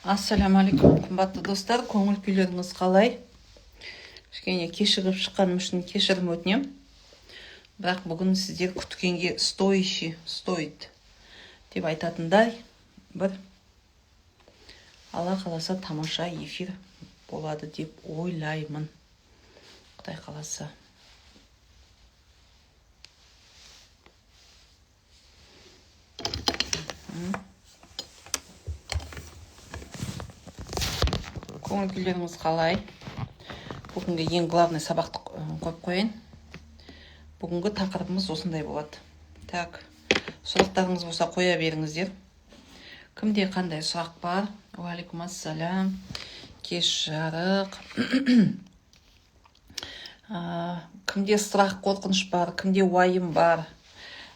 Ассалаумағалейкум, қымбатты достар! Көңіл күйлеріңіз қалай? Кішкене кешігіп шыққаным үшін кешірім өтінемін, бірақ бүгін сіздер күткенге стоящий, стоит деп айтатындай бір, Алла қаласа, тамаша эфир болады деп ойлаймын, Құдай қаласа. Көңіл күйлеріңіз қалай? Бүгінгі ең главный сабақты қойып қояйын. Бүгінгі тақырыбымыз осындай болады. Так, сұрақтарыңыз болса, қоя беріңіздер. Кімде қандай сұрақ бар? Уағалейкум ассалам, кеш жарық. Кімде страх, қорқыныш бар, кімде уайым бар?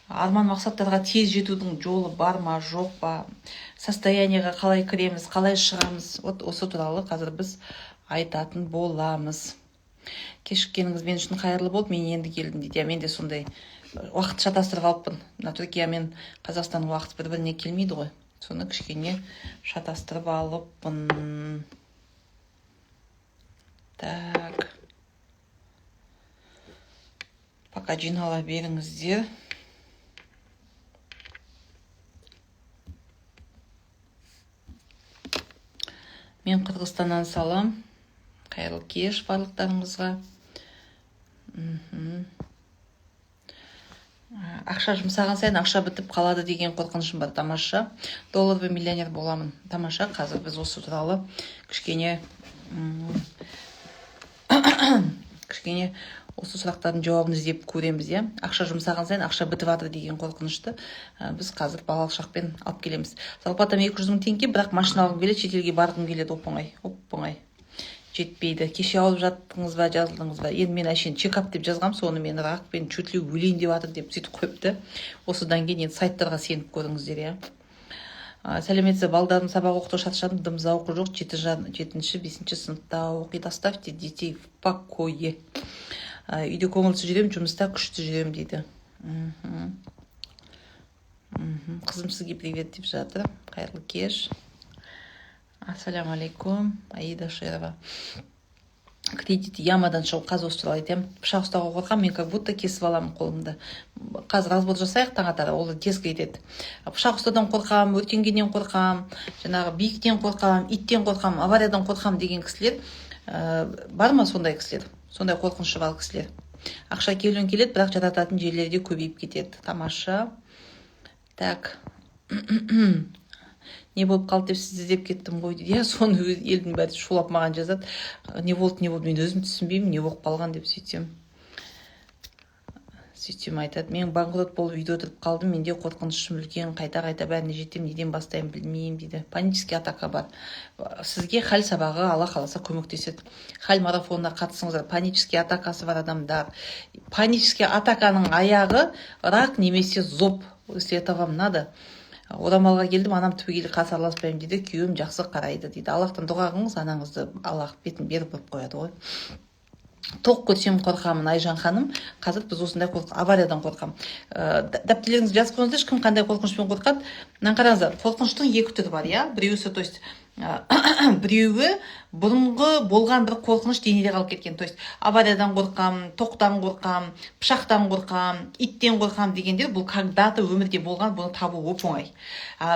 Арман мақсаттарға тез жетудің жолы бар ма, жоқ па? Состояние ға қалай кіреміз, қалай шығамыз? Вот осы туралы қазір біз айтатын боламыз. Кешіккеніңіз мен үшін қайырлы болды, мен енді келдім дейді. Иә, мен де сондай уақыт шатастырып алыппын. Мына Түркия мен Қазақстанның уақыты бір біріне келмейді ғой, соны кішкене шатастырып алыппын. Так, пока жинала беріңіздер. Мен Қырғызстаннан салам. Қайырлы кеш барлықтарыңызға. Ақша жұмсаған сайын ақша бітіп қалады деген қорқынышым бар. Тамаша. Доллармен миллионер боламын. Тамаша. Қазір біз осы туралы кішкене осы сұрақтардың жауабын іздеп көреміз, иә. Ақша жұмсаған сайын ақша бітіп жатыр деген қорқынышты біз қазір балалық шақпен алып келеміз. Зарплата м 200 000 теңге, бірақ машина алғым келеді, шетелге барғым келеді. Оп оңай, оп оңай жетпейді. Кеше ауырып жаттыңыз ба, жазылдыңыз ба? Енді мен әшейін чекап деп жазғам, соны мен ракпен чуть ли өлейін деп жатыр деп сөйтіп қойыпты. Осыдан кейін енді сайттарға сеніп көріңіздер, иә. Сәлеметсіз, балдарым сабақ оқытып шаршадым, дым зауқы жоқ. Жеті, жетінші, бесінші сыныпта оқиды. Оставьте детей в покое. Үйде көңілсіз жүремін, жұмыста күшті жүремін дейді. Қызым сізге привет деп жатыр. Қайырлы кеш. Ассалаумағалейкум, Аида Шерова. Кредит ямадан шығу, қазір осы туралы айтамын. Пышақ ұстауға қорқамын мен, как будто кесіп аламын қолымды. Қазір разбор жасайық таң атар, ол тез кетеді. Пышақ ұстаудан қорқамын, өртенгеннен қорқамын, жаңағы биіктен қорқамын, иттен қорқамын, авариядан қорқамын деген кісілер бар ма? Сондай кісілер, сондай қорқынышы бар кісілер? Ақша келуін келеді, бірақ жарататын жерлері де көбейіп кетеді. Тамаша. Так, не болып қалды деп сізді іздеп кеттім ғой дейді. Иә, соны елдің бәрі шулап маған жазады: не болды, не болды? Мен өзім түсінбеймін, не болып қалған деп. Сөйтсем айтады: мен банкрот болып үйде отырып қалдым, менде қорқынышым үлкен, қайта қайта бәріне жетемін, неден бастаймын білмеймін дейді. Панический атака бар. Сізге хал сабағы, Алла қаласа, көмектеседі. Хал марафонына қатысыңыздар. Панический атакасы бар адамдар, панический атаканың аяғы рак немесе зоб, если это вам надо. Орамалға келдім, анам түбегейлі қарсы, араласпаймын дейді, күйеуім жақсы қарайды дейді. Аллахтан дұға қылыңыз, анаңызды Аллах бетін беріп ұрып қояды ғой. Тоқ көрсем қорқамын. Айжан ханым, қазір біз осындай авариядан қорқамын. Дәптерлеріңізге жазып қойыңыздаршы, кім қандай қорқынышпен қорқады. Мынаны қараңыздар, қорқыныштың екі түрі бар, иә. Біреусі, то есть біреуі бұрынғы болған бір қорқыныш денеде қалып кеткен, то есть авариядан қорқамын, тоқтан қорқамын, пышақтан қорқамын, иттен қорқамын дегендер, бұл когда то өмірде болған, бұны табу оп оңай.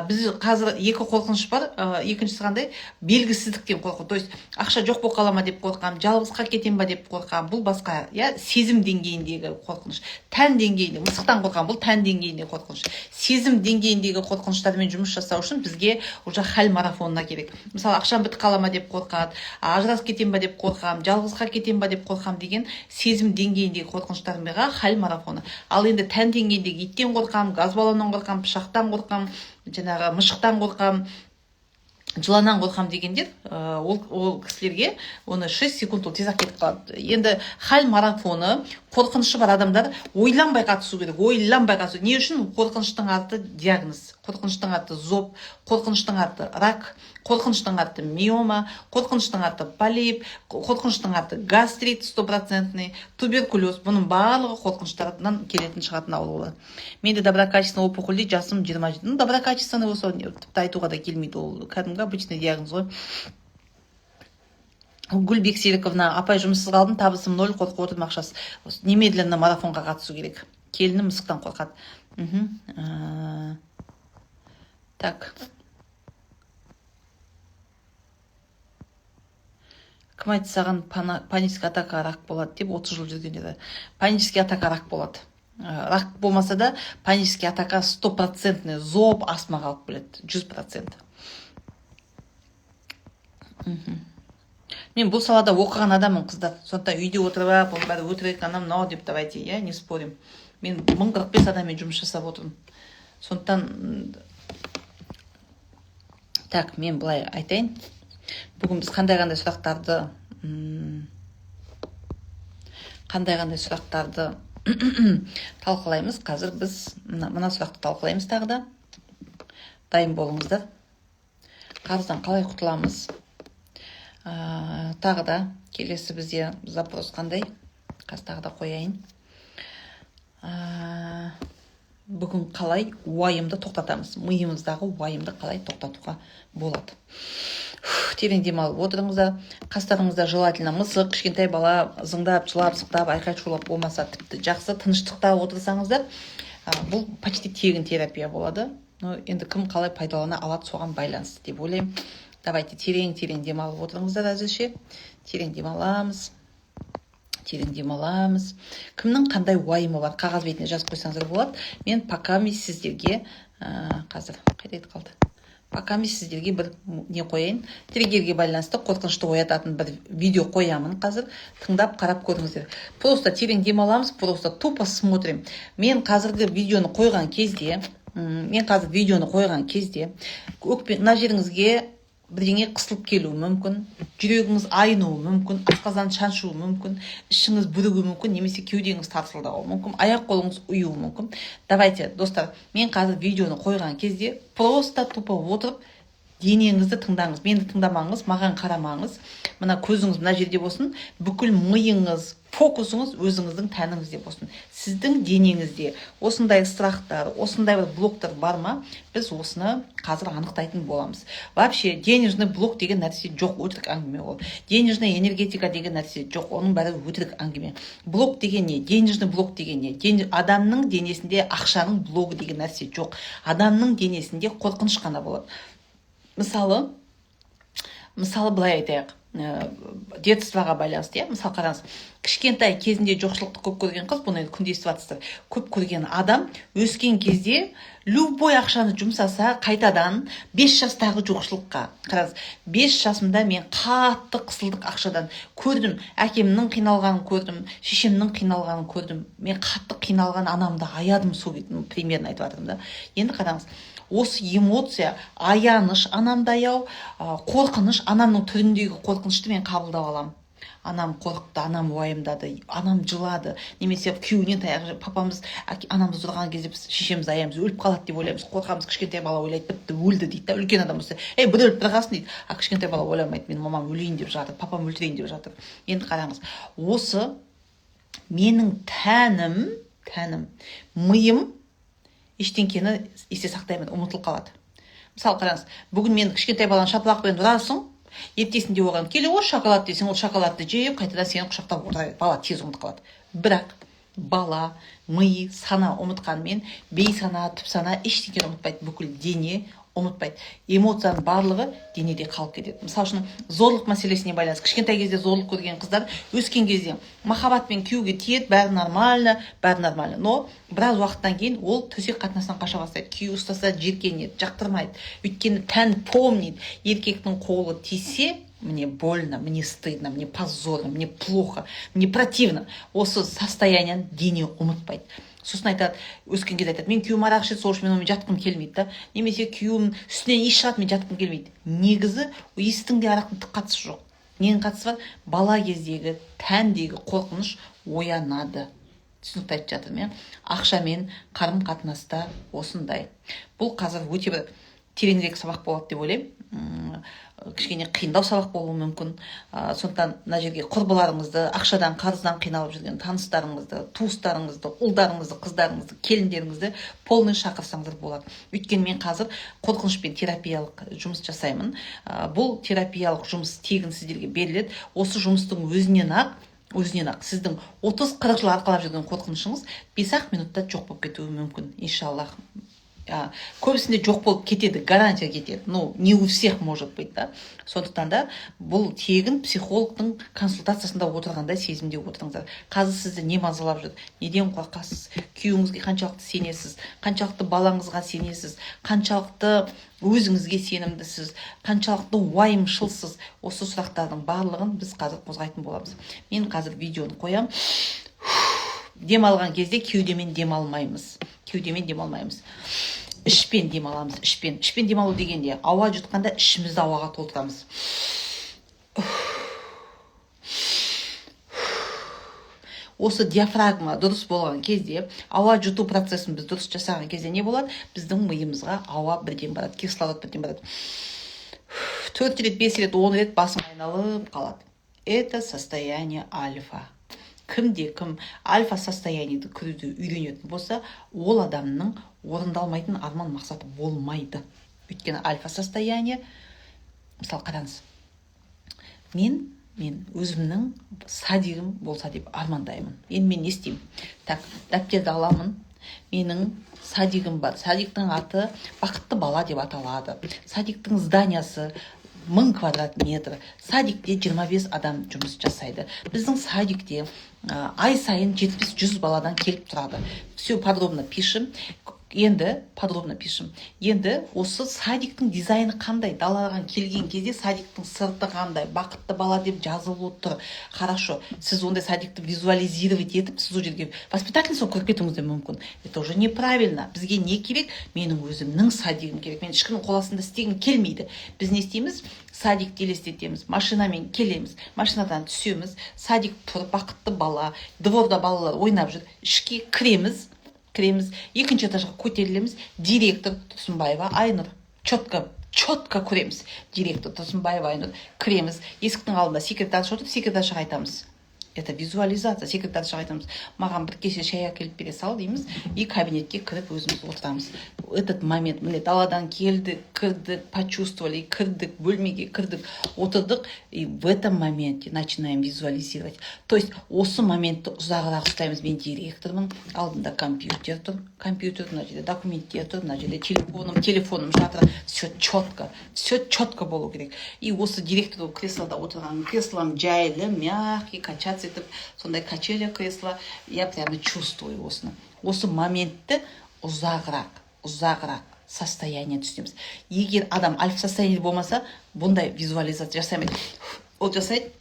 Біз қазір екі қорқыныш бар. Екіншісі қандай? Белгісіздіктен қорқу, то есть ақша жоқ болып қала ма деп қорқамын, жалғыз қалып кетемін ба деп қорқамын. Бұл басқа, иә, сезім деңгейіндегі қорқыныш. Тән деңгейінде мысықтан қорқамын, бұл тән деңгейіндегі қорқыныш. Сезім деңгейіндегі қорқыныштармен жұмыс жасау үшін бізге уже хал марафонына керек. Мысалы, ақшам бітіп қала ма деп қорқады, ажырасып кетемін ба деп қорқамын, жалғыз қалып кетемін ба деп қорқамын деген сезім деңгейіндегі қорқыныштарға хал марафоны. Ал енді тән деңгейіндегі иттен қорқамын, газ баллоннан қорқамын, пышақтан қорқамын, жаңағы мышықтан қорқамын. Жыланнан қорқамын дегендер, ол кісілерге оны 6 секунд, ол тез ақ кетіп қалады. Енді хал марафоны, қорқынышы бар адамдар ойланбай қатысу керек, ойланбай қатысу. Не үшін? Қорқыныштың арты диагноз, қорқыныштың арты зоб, қорқыныштың арты рак, қорқыныштың арты миома, қорқыныштың арты полип, қорқыныштың арты гастрит стопроцентный, туберкулез. Бұның барлығы қорқыныштарынан келетін, шығатын аурулар. Менде доброкачественный опухоль дейді, жасым 27. Ну, доброкачественный болса, тіпті айтуға да келмейді, ол кәдімгі обычный диагноз ғой. Гүл Бексеріковна, апай, жұмыссыз қалдым, табысым ноль, қорқып отырмын, ақшасы. Немедленно марафонға қатысу керек. Келінім мысықтан қорқады. Так, кім айтты саған панический атака рак болады деп? 30 жыл жүргенде панический атака рак болады. Рак болмаса да, панический атака стопроцентный зоб, астмаға алып келеді, 100%. Мен бұл салада оқыған адаммын, қыздар, сондықтан үйде отырып алып, оның бәрі өтірік, анау мынау деп, давайте, иә, не спорим. Мен 1045 адаммен жұмыс жасап отырмын, сондықтан так, мен былай айтайын: бүгін біз қандай қандай сұрақтарды талқылаймыз? Қазір біз мына сұрақты талқылаймыз тағы да, дайын болыңыздар. Қарыздан қалай құтыламыз? Тағы да келесі бізде запрос қандай? Қазір тағы да қояйын. Бүгін қалай уайымды тоқтатамыз, миымыздағы уайымды қалай тоқтатуға болады? Терең демалып отырыңыздар. Қастарыңызда желательно мысық, кішкентай бала зыңдап, жылап, сықтап, айқай шулап болмаса, тіпті жақсы. Тыныштықта отырсаңыздар, бұл почти тегін терапия болады. Но енді кім қалай пайдалана алады, соған байланысты деп ойлаймын. Давайте, терең, терең демалып отырыңыздар әзірше. Терең демаламыз, терең демаламыз. Кімнің қандай уайымы бар, қағаз бетіне жазып қойсаңыздар болады. Мен пока сіздерге қазір қайда кетіп қалды, пока сіздерге бір не қояйын, триггерге байланысты қорқынышты оятатын бір видео қоямын қазір, тыңдап, қарап көріңіздер. Просто терең демаламыз, просто тупо смотрим. Мен қазір видеоны қойған кезде өкпе мына жеріңізге бірдеңе қысылып келуі мүмкін, жүрегіңіз айнуы мүмкін, асқазан шаншуы мүмкін, ішіңіз бүрігуі мүмкін немесе кеудеңіз тарсылдауы мүмкін, аяқ қолыңыз ұюы мүмкін. Давайте, достар, мен қазір видеоны қойған кезде просто тупо отырып, денеңізді тыңдаңыз, мені тыңдамаңыз, маған қарамаңыз. Мына көзіңіз мына жерде болсын, бүкіл миыңыз, фокусыңыз өзіңіздің тәніңізде болсын. Сіздің денеңізде осындай страхтар, осындай бір блоктар бар ма? Біз осыны қазір анықтайтын боламыз. Вообще денежный блок деген нәрсе жоқ, өтірік әңгіме ол. Денежный энергетика деген нәрсе жоқ, оның бәрі өтірік әңгіме. Блок деген не? Денежный блок деген не? Адамның денесінде ақшаның блогы деген нәрсе жоқ, адамның денесінде қорқыныш қана болады. Мысалы, былай айтайық, детствоға байланысты, иә. Мысалы, қараңыз, кішкентай кезінде жоқшылықты көп көрген қыз, бұны енді күнде естіп жатырсыздар, көп көрген адам өскен кезде любой ақшаны жұмсаса, қайтадан 5 жастағы жоқшылыққа. Қараңыз, 5 жасымда мен қатты қысылдық ақшадан, көрдім, әкемнің қиналғанын көрдім, шешемнің қиналғанын көрдім, мен қатты қиналған анамды аядым сол, примерно айтып жатырмын да. Енді қараңыз, осы эмоция, аяныш, анамды аяу, қорқыныш, анамның түріндегі қорқынышты мен қабылдап аламын. Анам қорықты, анам уайымдады, анам жылады немесе күйеуінен таяқ жеп, папамыз анамызды ұрған кезде біз шешемізді аяймыз, өліп қалады деп ойлаймыз, қорқамыз. Кішкентай бала ойлайды, бітті, өлді дейді да. Үлкен адам болса: «Ей, бір өліп, бір қалсын», – дейді. А кішкентай бала ойламайды, менің мамам өлейін деп жатыр, папам өлтірейін деп жатыр. Енді қараңыз, осы менің тәнім, миым ештеңкені есте сақтай алмайды, ұмытылып қалады. Мысалы, қараңыз, бүгін мен кішкентай баланы шапалақпен ұрасың, ертесінде оған «Келе ғой, шоколад» десең, ол шоколадты жеп, қайтадан сені құшақтап отыра береді. Бала тез ұмытып қалады. Бірақ бала ми, сана ұмытқанымен, бейсана, түп сана ештеңені ұмытпайды, бүкіл дене ұмытпайды, эмоцияның барлығы денеде қалып кетеді. Мысалы үшін, зорлық мәселесіне байланысты кішкентай кезде зорлық көрген қыздар өскен кезде махаббатпен күйеуге тиеді, бәрі нормально, бәрі нормально, но біраз уақыттан кейін ол төсек қатынасынан қаша бастайды, күйеуі ұстаса, жиіркенеді, жақтырмайды. Өйткені тән помнит: еркектің қолы тисе, мне больно, мне стыдно, мне позорно, мне плохо, мне противно. Осы состояниені дене ұмытпайды. Сосын айтады, өскен кезде айтады: «Мен күйеуім арақ ішеді, сол үшін мен онымен жатқым келмейді», да, немесе «Күйеуім үстінен иіс шығады, мен жатқым келмейді». Негізі иістің де, арақтың түк қатысы жоқ. Ненің қатысы бар? Бала кездегі тәндегі қорқыныш оянады. Түсінікті айтып жатырмын, иә? Ақшамен қарым қатынаста осындай. Бұл қазір өте бір тереңірек сабақ болады деп ойлаймын. Кішкене қиындау сабақ болуы мүмкін. Сондықтан мына жерге құрбыларыңызды, ақшадан, қарыздан қиналып жүрген таныстарыңызды, туыстарыңызды, ұлдарыңызды, қыздарыңызды, келіндеріңізді полный шақырсаңыздар болады. Өйткені мен қазір қорқынышпен терапиялық жұмыс жасаймын. Бұл терапиялық жұмыс тегін сіздерге беріледі. Осы жұмыстың өзінен ақ сіздің 30-40 жыл арқалап жүрген қорқынышыңыз 5 ақ минутта жоқ болып кетуі мүмкін, иншаллах. Көбісінде жоқ болып кетеді, гарантия кетеді, ну, не у всех может быть, да. Сондықтан да бұл тегін, психологтың консультациясында отырғандай сезімде отырыңыздар. Қазір сізді не мазалап жүр, неден қорқасыз, күйеуіңізге қаншалықты сенесіз, қаншалықты балаңызға сенесіз, қаншалықты өзіңізге сенімдісіз, қаншалықты уайымшылсыз? Осы сұрақтардың барлығын біз қазір қозғайтын боламыз. Мен қазір видеоны қоямын. Дем алған кезде кеудемен дем алмаймыз, кеудемен дем алмаймыз, ішпен дем аламыз, ішпен. Ішпен дем алу дегенде, ауа жұтқанда ішімізді ауаға толтырамыз. Осы диафрагма дұрыс болған кезде, ауа жұту процесін біз дұрыс жасаған кезде не болады? Біздің миымызға ауа бірден барады, кислород бірден барады. Төрт рет, 5 рет, 10 рет басың айналып қалады. Это состояние альфа. Кімде кім альфа состояниеді кіруді үйренетін болса, ол адамның орындалмайтын арман мақсаты болмайды. Өйткені альфа состояние, мысалы, қараңыз, мен өзімнің садигім болса деп армандаймын. Енді мен не істеймін? Так, дәптерді аламын. Менің садигім бар, садиктің аты «Бақытты бала» деп аталады. Садиктің зданиясы 1000 квадрат метр. Садикте 25 адам жұмыс жасайды. Біздің садикте ай сайын 70-100 баладан келіп тұрады. Все подробно пишем. Енді подробно пишем. Енді осы садиктің дизайны қандай? Даладан келген кезде садиктің сырты қандай? «Бақытты бала» деп жазылып тұр. Хорошо, сіз ондай садикті визуализировать етіп, сіз ол жерге воспитательница болып кіріп кетуіңіз де мүмкін. Это уже неправильно. Бізге не керек? Менің өзімнің садигім керек, мен ешкімнің қол астында істегім келмейді. Біз не істейміз? Садикті елестетеміз. Машинамен келеміз, машинадан түсеміз, садик тұр, «Бақытты бала», дворда балалар ойнап жүр. Ішке кіреміз, екінші этажға көтерілеміз. Директор Тұрсынбаева Айнұр. Четко, четко көреміз, директор Тұрсынбаева Айнұр. Кіреміз, есіктің алдында секретарша отыр. Секретаршаға айтамыз, это визуализация, секретаршаға айтамыз: «Маған бір кесе шай әкеліп бере сал», – дейміз. И кабинетке кіріп, өзіміз отырамыз. Этот момент, міне, даладан келдік, кірдік, почувствовали, кірдік, бөлмеге кірдік, отырдық. И в этом моменте начинаем визуализировать. То есть осы моментті ұзағырақ ұстаймыз. Мен директормын, алдымда компьютер тұр, компьютер, мына жерде документтер тұр, мына жерде телефоным жатыр. Все четко, все четко болу керек. И осы директор креслода отырған, креслом жайлы, мягкий, качаться етіп, сондай качеля кресло. Я прямо чувствую осыны. Осы моментті ұзағырақ, ұзағырақ состояние түсінеміз. Егер адам альфа состояние болмаса, бұндай визуализация жасай алмайды. Ол жасайды: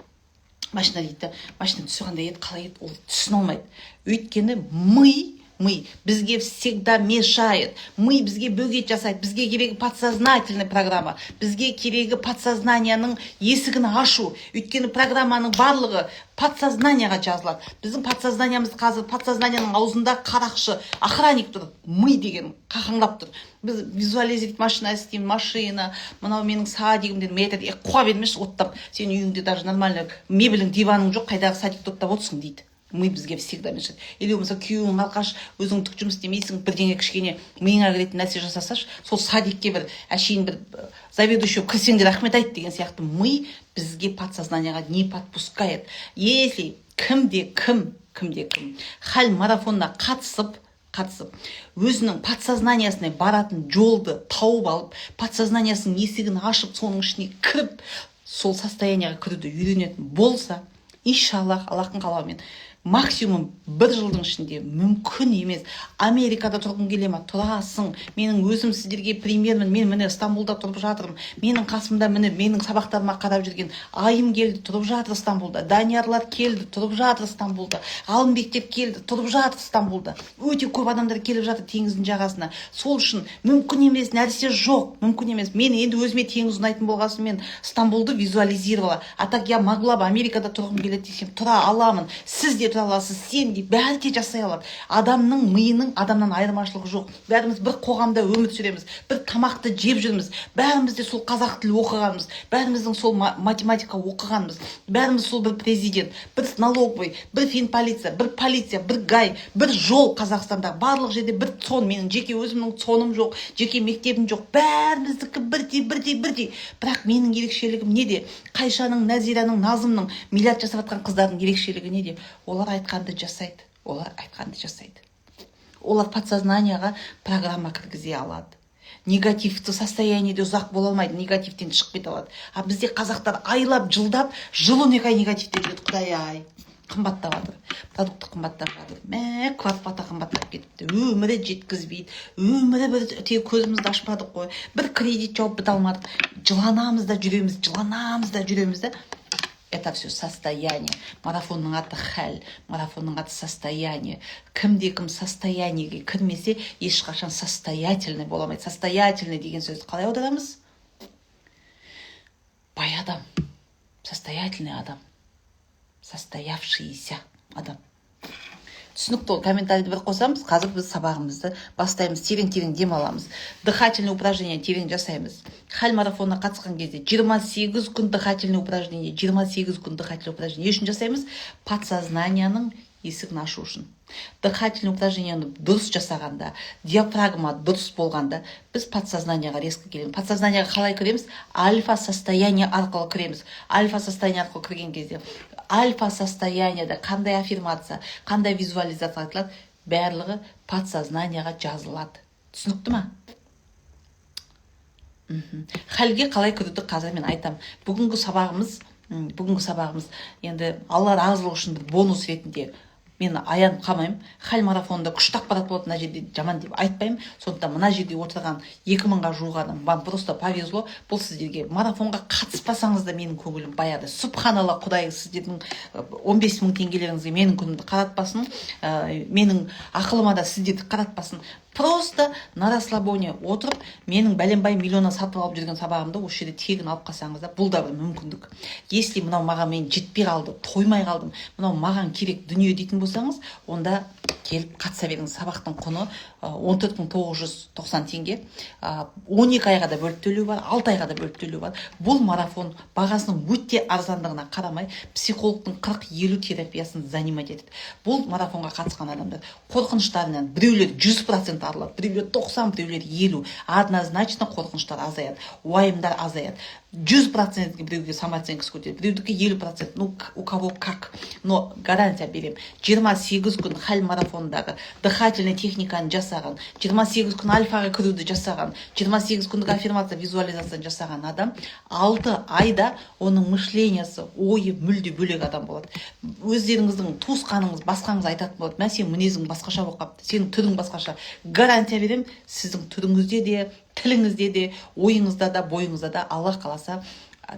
«Машина», – дейді да, «машина түсі қандай еді, қалай еді?» Ол түсіне алмайды. Өйткені ми бізге всегда мешает, ми бізге бөгет жасайды. Бізге керегі подсознательный программа, бізге керегі подсознанияның есігін ашу. Өйткені программаның барлығы подсознанияға жазылады. Біздің подсознаниямыз, қазір подсознанияның аузында қарақшы охранник тұр, ми деген қақаңдап тұр. Біз визуализировать машина істеймін, машина, мынау менің садигім дедім. Ми айтады: «Е, қуа бермеші оттап, сенің үйіңде даже нормально мебелің, диваның жоқ, қайдағы садикті оттап отырсың?» – дейді. Ми бізге всегда мешает. Или болмаса күйеуің алқаш, өзің түк жұмыс істемейсің, бірдеңе кішкене миыңа кіретін нәрсе жасасашы, сол садикке бір әшейін бір заведующий болып кірсең де, рахмет айт деген сияқты. Ми бізге подсознанияға не подпускает. Если кімде кім хал марафонына қатысып, өзінің подсознаниясына баратын жолды тауып алып, подсознаниясының есігін ашып, соның ішіне кіріп, сол состоянияға кіруді үйренетін болса, иншаллах, Аллахтың қалауымен. Максимум бір жылдың ішінде мүмкін емес. Америкада тұрғың келе ма? Тұрасың. Менің өзім сіздерге примермін. Мен, міне, Стамбулда тұрып жатырмын. Менің қасымда, міне, менің сабақтарыма қарап жүрген Айым келді, тұрып жатыр Стамбулда. Даниярлар келді, тұрып жатыр Стамбулда. Ғалымбектер келді, тұрып жатыр Стамбулда. Өте көп адамдар келіп жатыр теңіздің жағасына. Сол үшін мүмкін емес нәрсе жоқ, мүмкін емес. Мен енді өзіме теңіз ұнайтын болған соң, мен Стамбулды визуализировала. А так я могла бы, Америкада тұрғым келеді десем, тұра аламын. Сіз де тұра аласыз, сен де, бәрі де жасай алады. Адамның миының адамнан айырмашылығы жоқ. Бәріміз бір қоғамда өмір сүреміз, бір тамақты жеп жүрміз. Бәріміз де сол қазақ тілі оқығанбыз, бәріміздің сол математика оқығанбыз. Бәріміз сол бір президент, бір налоговый, бір финполиция, бір полиция, бір ГАИ, бір жол. Қазақстанда барлық жерде бір ЦОН. Менің жеке өзімнің ЦОНым жоқ, жеке мектебім жоқ. Бәріміздікі бірдей, бірдей, бірдей. Бірақ менің ерекшелігім неде? Қайшаның, Нәзираның, Назымның, миллиард жасап жатқан қыздардың ерекшелігі неде? Олар айтқанды жасайды, олар айтқанды жасайды. Олар подсознанияға программа кіргізе алады. Негативті состояниеде ұзақ бола алмайды, негативтен шығып кете алады. А бізде қазақтар айлап, жылдап, жыл 12 ай негативте жүреді. Құдай ай, қымбаттап жатыр, продукты қымбаттап жатыр, мә, квартплата қымбаттап кетіпті. Өмірі жеткізбейді, өмірі бір тек көзімізді ашпадық қой, бір кредит жауып біте алмадық. Жыланамыз да жүреміз, жыланамыз да жүреміз да. Это все состояние. Марафонның аты хәл, марафонның аты состояние. Кімде кім состояниеге кірмесе, ешқашан состоятельный бола алмайды. Состоятельный деген сөзді қалай аударамыз? Бай адам, состоятельный адам, состоявшийся адам. Түсінікті ғой? Комментарийді бір қосамыз. Қазір біз сабағымызды бастаймыз. Терең, терең дем аламыз, дыхательный упражнение терең жасаймыз. Хәл марафонына қатысқан кезде 28 күн дыхательный упражнение, 28 күн дыхательный упражнение не үшін жасаймыз? Подсознанияның есігін ашу үшін. Дыхательный упражнениені дұрыс жасағанда, диафрагма дұрыс болғанда, біз подсознанияға резко келеміз. Подсознанияға қалай кіреміз? Альфа состояние арқылы кіреміз. Альфа состояние арқылы кірген кезде, альфа состояниеда қандай аффирмация, қандай визуализация айтылады, барлығы подсознанияға жазылады. Түсінікті ма? Хәлге қалай кіруді қазір мен айтамын. Бүгінгі сабағымыз енді Алла разылығы үшін бір бонус ретінде. Мен аянып қалмаймын. Хәл марафонында күшті ақпарат болады мына жерде, жаман деп айтпаймын. Сондықтан мына жерде отырған 2000-ға жуық адам, вам просто повезло. Бұл сіздерге марафонға қатыспасаңыз да, менің көңілім баяды. Субханалла, Құдай сіздердің 15 000 теңгелеріңізге менің күнімді қаратпасын, менің ақылыма да сіздерді қаратпасын. Просто на расслабоне отырып, менің бәленбай миллионнан сатып алып жүрген сабағымды осы жерде тегін алып қалсаңыз да, бұл да бір мүмкіндік. Если мынау маған, мен жетпей қалды, тоймай қалдым, мынау маған керек дүние дейтін болсаңыз, онда келіп қатыса беріңіз. Сабақтың құны 14 990 теңге. 12 айға да бөліп төлеу бар, 6 айға да бөліп төлеу бар. Бұл марафон бағасының өте арзандығына қарамай, психологтың 40-50 терапиясын занимать етеді. Бұл марафонға қатысқан адамдар қорқыныштарынан біреулер 100% арылады, біреулер 90, біреулер 50. Однозначно қорқыныштар азаяды, уайымдар азаяды 100%-ке. Біреуге самооценкасы көтереді, біреудікі 50%, ну, у кого как. Но гарантия беремін: 28 күн хәл марафонындағы дыхательный техниканы жасаған, 28 күн альфаға кіруді жасаған, 28 күндік аффирмация, визуализацияны жасаған адам 6 айда оның мышлениясы, ойы мүлде бөлек адам болады. Өздеріңіздің туысқаныңыз, басқаңыз айтатын болады: «Мә, сенің мінезің басқаша болып қалыпты, сенің түрің басқаша». Гарантия беремін, сіздің түріңізде де, тіліңізде де, ойыңызда да, бойыңызда да, Алла қаласа,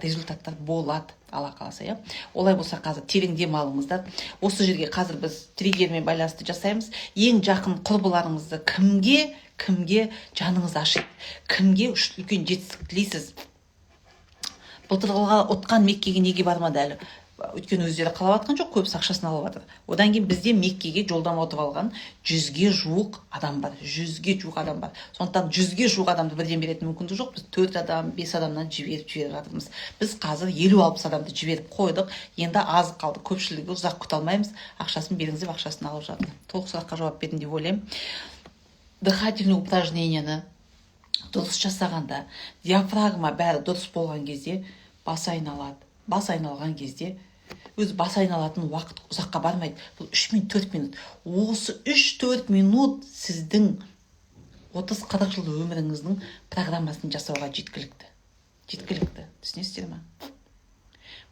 результаттар болады, Алла қаласа, иә. Олай болса, қазір терең дем алыңыздар. Осы жерге қазір біз триггермен байланысты жасаймыз. Ең жақын құрбыларыңызды, кімге жаныңыз ашиды, кімге үлкен жетістік тілейсіз? Былтырғыға ұтқан Меккеге неге бармады әлі? Өйткені өздері қалап жатқан жоқ, көбісі ақшасын алып жатыр. Одан кейін бізде Меккеге жолдама ұтып алған 100-ге жуық адам бар, 100-ге жуық адам бар. Сондықтан 100-ге жуық адамды бірден беретін мүмкіндік жоқ. Біз төрт адам, бес адамнан жіберіп жіберіп жатырмыз. Біз қазір 50-60 адамды жіберіп қойдық, енді аз қалды. Көпшілігі ұзақ күте алмаймыз, ақшасын беріңіз деп ақшасын алып жатыр. Толық сұраққа жауап бердім деп ойлаймын. Дыхательный упражнениені дұрыс жасағанда, диафрагма, бәрі дұрыс болған кезде бас айналады. Бас айналған кезде, өзі бас айналатын уақыт ұзаққа бармайды, бұл 3 минут, 4 минут. Осы 3-4 минут сіздің 30-40 жыл өміріңіздің программасын жасауға жеткілікті, жеткілікті. Түсінесіздер ма?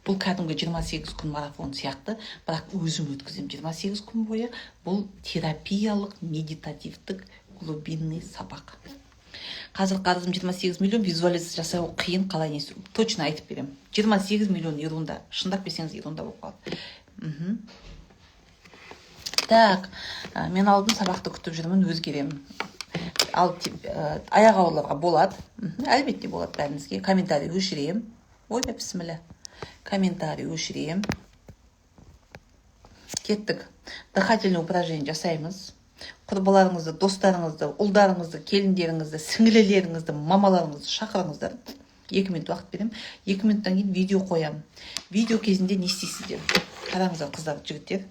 Бұл кәдімгі 28 күн марафон сияқты, бірақ өзім өткіземін 28 күн бойы. Бұл терапиялық, медитативтік, глубинный сабақ. Қазір қарызым 28 миллион, визуализация жасау қиын, қалай не істеу? Точно айтып беремін. 28 миллион ерунда. Шындап берсеңіз, ерунда болып қалады. Так, мен алдым, сабақты күтіп жүрмін, өзгеремін. Ал аяқ ауырларға болады. Әлбетте болады бәріңізге. Комментарий өшіремін. Ойбай, бісміллә. Комментарий өшіремін. Кеттік. Дыхательный упражнение жасаймыз. Құрбыларыңызды, достарыңызды, ұлдарыңызды, келіндеріңізді, сіңлілеріңізді, мамаларыңызды шақырыңыздар. 2 минут уақыт беремін. 2 минуттан кейін видео қоямын. Видео кезінде не істейсіздер? Қараңыздар, қыздар, жігіттер,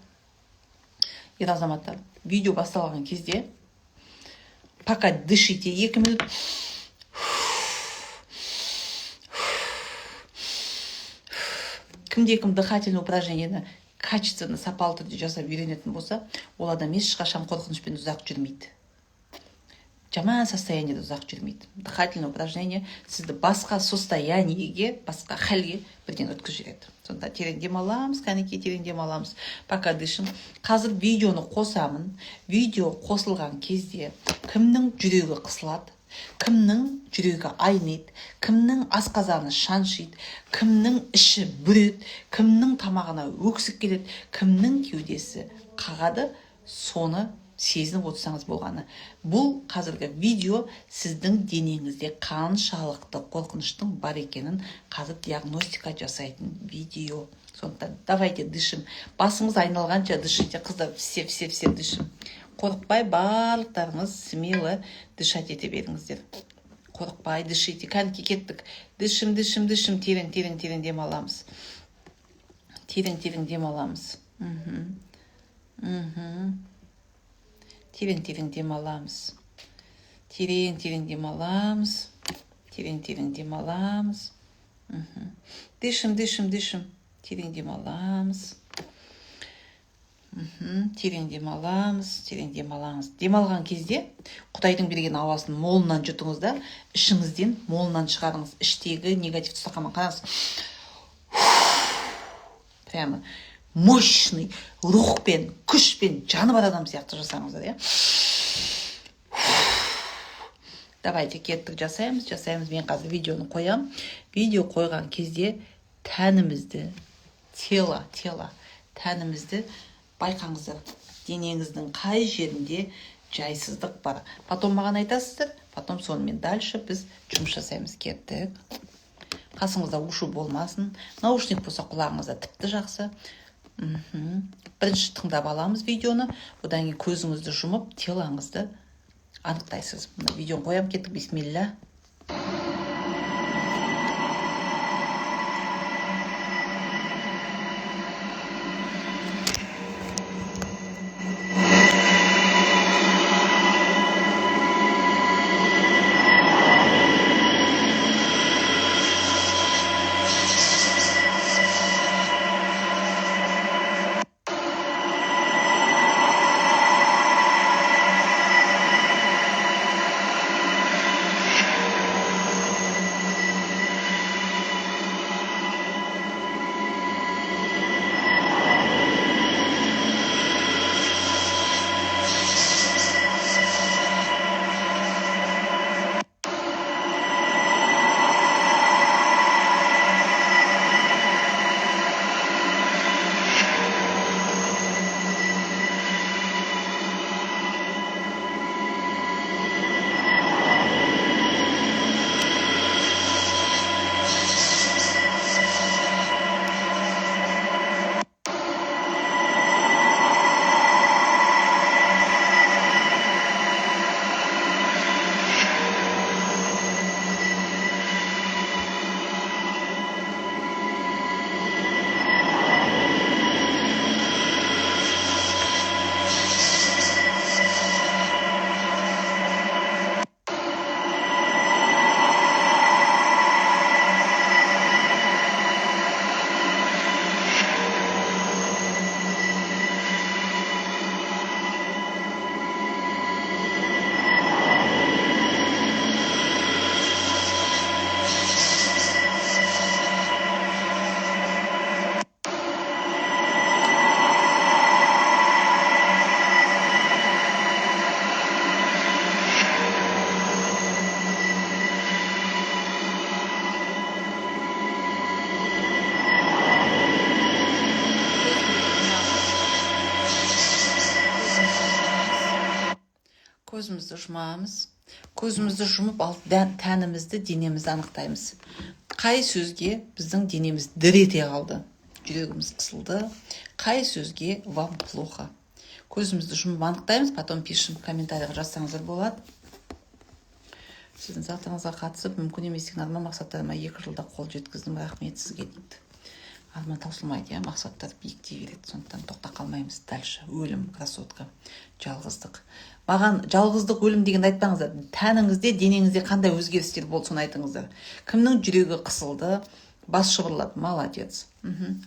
ер азаматтар. Видео басталған кезде пока дышите 2 минут. Кімде кім дыхательный упражнениені качественно, сапалы түрде жасап үйренетін болса, ол адам ешқашан қорқынышпен ұзақ жүрмейді, жаман состояниеде ұзақ жүрмейді. Дыхательный упражнение сізді басқа состояниеге, басқа халге бірден өткізіп жібереді. Сонда терең демаламыз, кәнекей, терең демаламыз. Пока дышим. Қазір видеоны қосамын. Видео қосылған кезде кімнің жүрегі қысылады, кімнің жүрегі айниды, кімнің асқазаны шаншиды, кімнің іші бүреді, кімнің тамағына өксік келеді, кімнің кеудесі қағады, соны сезініп отырсаңыз болғаны. Бұл қазіргі видео сіздің денеңізде қаншалықты қорқыныштың бар екенін қазір диагностика жасайтын видео. Сондықтан давайте дышим. Басыңыз айналғанша дышите, қыздар, все, все, все дышим. Қорықпай барлықтарыңыз смело дышать ете беріңіздер. Қорықпай дышите. Кәнекей, кеттік. Дышим, дышим, дышим. Терең, терең, терең дем аламыз. Терең, терең дем аламыз. Терең, терең дем аламыз. Терең, терең дем аламыз. Терең, терең дем аламыз. Дышим, дышим, дышим. Терең дем аламыз. Терең дем аламыз, терең дем аламыз. Дем алған кезде Құдайдың берген ауасын молынан жұтыңыз да, ішіңізден молынан шығарыңыз. Іштегі негативті ұстап қараңыз. Прямо мощный рухпен, күшпен, жаны бар адам сияқты жасаңыздар, иә. Давайте, кеттік, жасаймыз, жасаймыз. Мен қазір видеоны қоямын. Видео қойған кезде тәнімізді, тело, тело, тәнімізді байқаңыздар. Денеңіздің қай жерінде жайсыздық бар. Потом маған айтасыздар, потом сонымен дальше біз жұмыс жасаймыз. Кеттік. Қасыңызда у-шу болмасын. Наушник болса құлағыңызда тіпті жақсы. Бірінші тыңдап аламыз видеоны, одан кейін көзіңізді жұмып, телоңызды анықтайсыз. Мына видеоны қоямын, кеттік, бисмилля. Көзімізді жұмамыз. Көзімізді жұмып ал, тәнімізді, денемізді анықтаймыз. Қай сөзге біздің денеміз дір ете қалды, жүрегіміз қысылды, қай сөзге вам плохо. Көзімізді жұмып анықтаймыз, потом пишем, комментарийға жазсаңыздар болады. Сіздің сабақтарыңызға қатысып, мүмкін емес деген арман мақсаттарыма 2 жылда қол жеткіздім, рахмет сізге дейді. Арман таусылмайды, иә, мақсаттар биіктей береді, сондықтан тоқта қалмаймыз. Дальше өлім, красотка, жалғыздық. Маған жалғыздық, өлім дегенді айтпаңыздар. Тәніңізде, денеңізде қандай өзгерістер болды, соны айтыңыздар. Кімнің жүрегі қысылды, бас шұбырлады, молодец.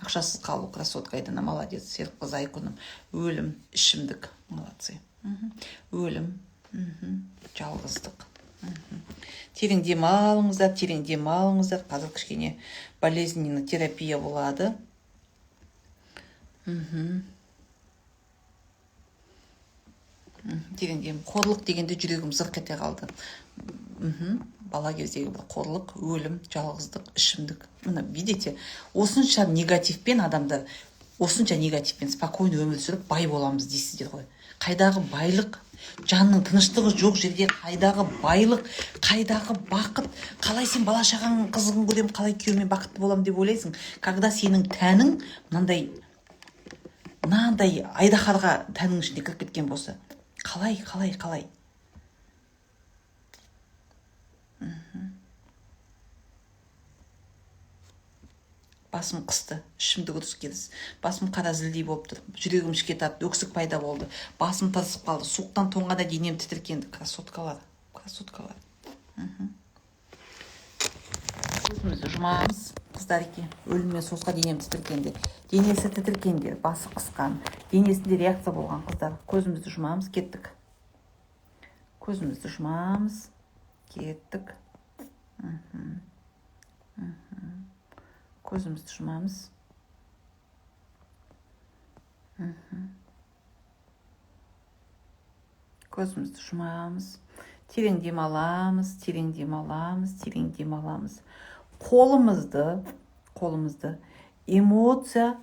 Ақшасыз қалу, красотка Айдана, молодец. Серікқызы Айкүнім, өлім, ішімдік, молодцы. Өлім, жалғыздық. Терең демалыңыздар, терең демалыңыздар. Қазір кішкене болезненный терапия болады. Терең дем. Қорлық дегенде жүрегім зырқ ете қалды. Бала кездегі бір қорлық, өлім, жалғыздық, ішімдік. Міне, видите, осынша негативпен адамдар, осынша негативпен спокойно өмір сүріп бай боламыз дейсіздер ғой. Қайдағы байлық? Жанның тыныштығы жоқ жерде қайдағы байлық, қайдағы бақыт? Қалай сен бала шағаңның қызығын көремін, қалай күйеуіммен бақытты боламын деп ойлайсың, когда сенің тәнің мынандай айдаһарға тәннің ішіне кіріп кеткен болса? Қалай, қалай, қалай? Басым қысты, ішімді ұрыс керіс, басым қара зілдей болып тұр, жүрегім ішке тартты, өксік пайда болды, басым тырысып қалды, суықтан тоңғанда денем тітіркенді. Красоткалар, красоткалар. Көзімізді жұмамыз, қыздар еке. Өліммен соғысқа денем тітіркенді, денесі тітіркендер, басы қысқан, денесінде реакция болған қыздар, көзімізді жұмамыз, кеттік. Көзімізді жұмамыз, кеттік. Көзімізді жұмамыз. Көзімізді жұмамыз. Терең демаламыз, терең демаламыз, терең демаламыз. Қолымызды эмоция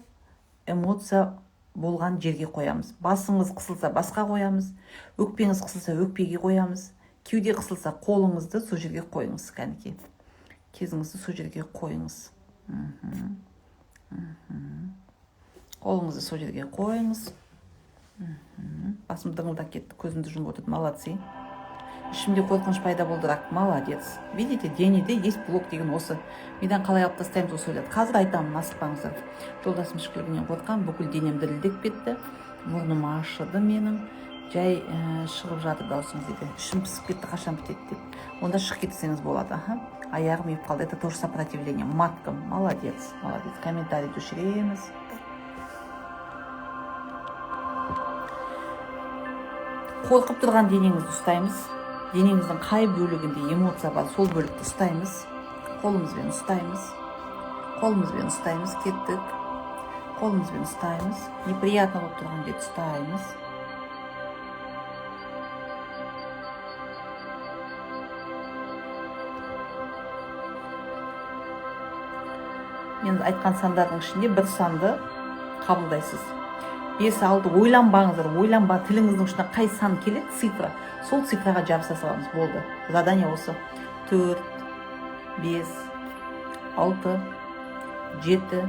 болған жерге қоямыз. Басыңыз қысылса басқа қоямыз, өкпеңіз қысылса өкпеге қоямыз, кеуде қысылса қолыңызды сол жерге қойыңыз, кәнекей. Кезіңізді сол жерге қойыңыз. Қолыңызды сол жерге қойыңыз. Басым дыңылдап кетті, көзімді жұмып отырдым. Молодцы. Ішімде қорқыныш пайда болды, рак. Молодец. Видите, денеде есть блок деген осы. Мидан қалай алып тастаймыз осы ойлады. Қазір айтамын, асықпаңыздар. Жолдасым ішкілігінен қорқамын, бүкіл денем дірілдеп кетті. Мұрным ашыды менің. Жай шығып жатыр даусыңыз дейді. Ішім пісіп кетті, қашан бітеді деп. Онда шығып кетсеңіз болады. Аха. Аяғым ұйып қалды. Это тоже сопротивление. Матка. Молодец. Молодец. Комментарий өшіреміз. Қорқып тұрған денеңізді ұстаймыз. Денеңіздің қай бөлігінде эмоция бар, сол бөлікті ұстаймыз. Қолымызбен ұстаймыз. Қолымызбен ұстаймыз. Кеттік. Қолымызбен ұстаймыз. Неприятно болып тұрған жерді ұстаймыз. Мен айтқан сандардың ішінде бір санды қабылдайсыз. 5, 6, ойланбаңыздар, ойланба, тіліңіздің ұшына қай сан келеді, цифра, сол цифраға жабыса саламыз, болды. Задание осы. 4, 5, 6, 7,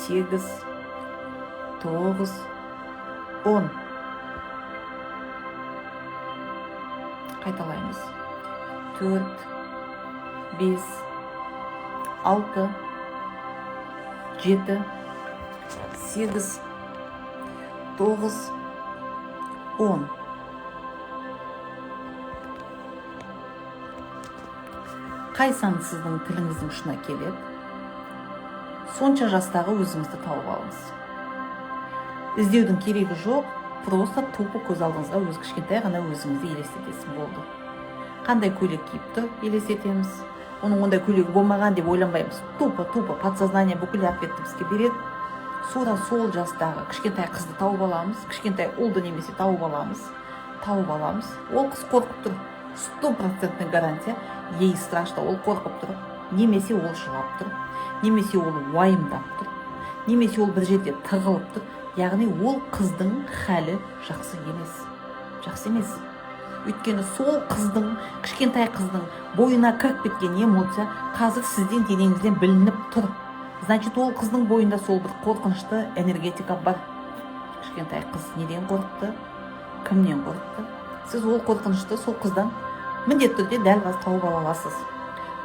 8, 9, 10. Қайталаймыз. 4, 5, 6, 7, 8, 9, 10. Қай сан сіздің тіліңіздің ұшына келеді? Сонша жастағы өзіңізді тауып алыңыз. Іздеудің керегі жоқ, просто тупо көз алдыңызға өз кішкентай ғана өзіңізді елестетесіз, болды. Қандай көйлек киіп тұр, елестетеміз. Оның ондай көйлегі болмаған деп ойланбаймыз. Тупо, тупо подсознание бүкіл ответті бізге береді. Тура сол жастағы кішкентай қызды тауып аламыз, кішкентай ұлды немесе тауып аламыз, тауып аламыз. Ол қыз қорқып тұр, стопроцентный гарантия, ей страшно, ол қорқып тұр, немесе ол жылап тұр, немесе ол уайымдап тұр, немесе ол бір жерде тығылып тұр. Яғни ол қыздың халі жақсы емес, жақсы емес. Өйткені сол қыздың, кішкентай қыздың бойына кіріп кеткен эмоция қазір сізден, денеңізден білініп тұр. Значит, ол қыздың бойында сол бір қорқынышты энергетика бар. Кішкентай қыз неден қорықты, кімнен қорықты? Сіз ол қорқынышты сол қыздан міндетті түрде дәл қазір тауып ала аласыз.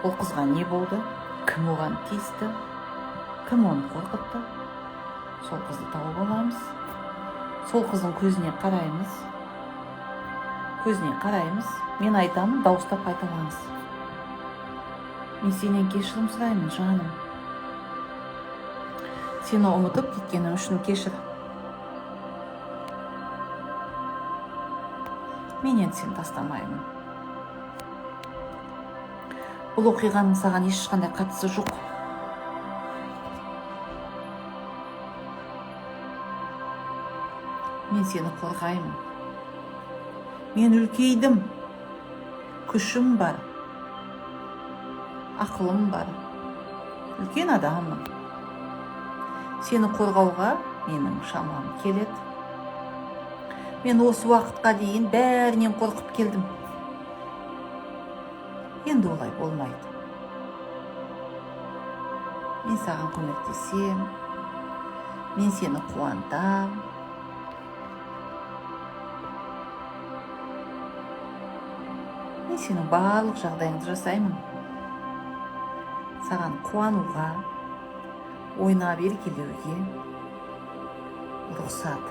Ол қызға не болды, кім оған тиісті, кім оны қорқытты? Сол қызды тауып аламыз, сол қыздың көзіне қараймыз, көзіне қараймыз. Мен айтамын, дауыстап қайталаңыз: «Мен сенен кешірім сұраймын, жаным. Сені ұмытып кеткенім үшін кешір. Мен енді сені тастамаймын. Бұл оқиғаның саған ешқандай қатысы жоқ. Мен сені қорғаймын. Мен үлкейдім, күшім бар, ақылым бар, үлкен адаммын. Сені қорғауға менің шамам келеді. Мен осы уақытқа дейін бәрінен қорқып келдім, енді олай болмайды. Мен саған көмектесем, мен сені қуантам. Мен сенің барлық жағдайыңды жасаймын. Саған қуануға, ойнап еркелеуге рұқсат».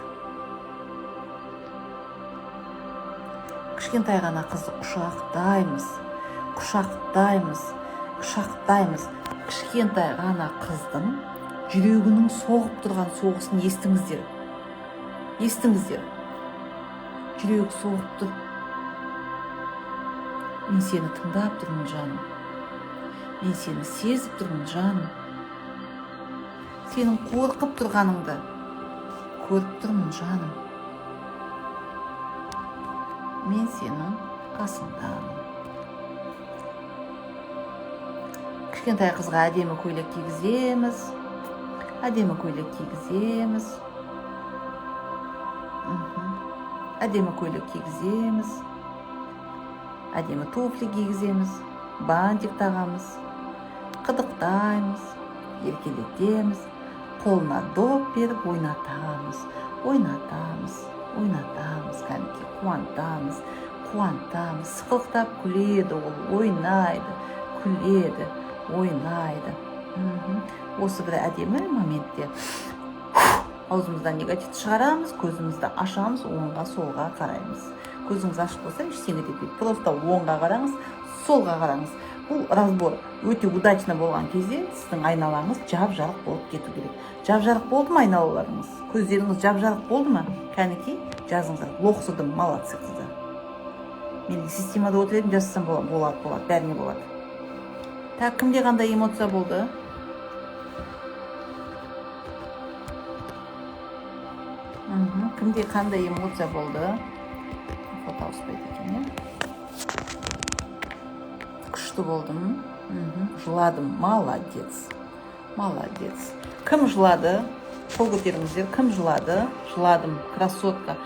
Кішкентай ғана қызды құшақтаймыз, құшақтаймыз, құшақтаймыз. Кішкентай ғана қыздың жүрегінің соғып тұрған соғысын естіңіздер, естіңіздер. Жүрегі соғып тұр. «Мен сені тыңдап тұрмын, жаным. Мен сені сезіп тұрмын, жаным. Сенің қорқып тұрғаныңды көріп тұрмын, жаным. Мен сенің қасыңдамын». Кішкентай қызға әдемі көйлек кигіземіз, әдемі көйлек кигіземіз. Әдемі көйлек кигіземіз, әдемі туфли кигіземіз, бантик тағамыз, қыдықтаймыз, еркелетеміз, қолына доп беріп ойнатамыз, ойнатамыз, ойнатамыз, кәдімгідей қуантамыз, қуантамыз. Сықылықтап күледі ол, ойнайды, күледі, ойнайды. Осы бір әдемі моментте аузымыздан негативті шығарамыз, көзімізді ашамыз, оңға, солға қараймыз. Көзіңіз ашық болса, ештеңе етпейді, просто оңға қараңыз, солға қараңыз. Бұл разбор өте удачно болған кезде сіздің айналаңыз жап жарық болып кету керек. Жап жарық болды ма айналаларыңыз? Көздеріңіз жап жарық болды ма? Кәнекей, жазыңыздар: «Лоқсыдым». Молодцы, қыздар. Мен системада отыр едім, жазсам болады, болады, болады, бәріне болады. Так, кімде қандай эмоция болды? Кімде қандай эмоция болды? Фото ауыспайды екен, иә. Күшті болдым. Жыладым. Молодец, молодец. Кім жылады, қол көтеріңіздер. Кім жылады? Жыладым. Красотка.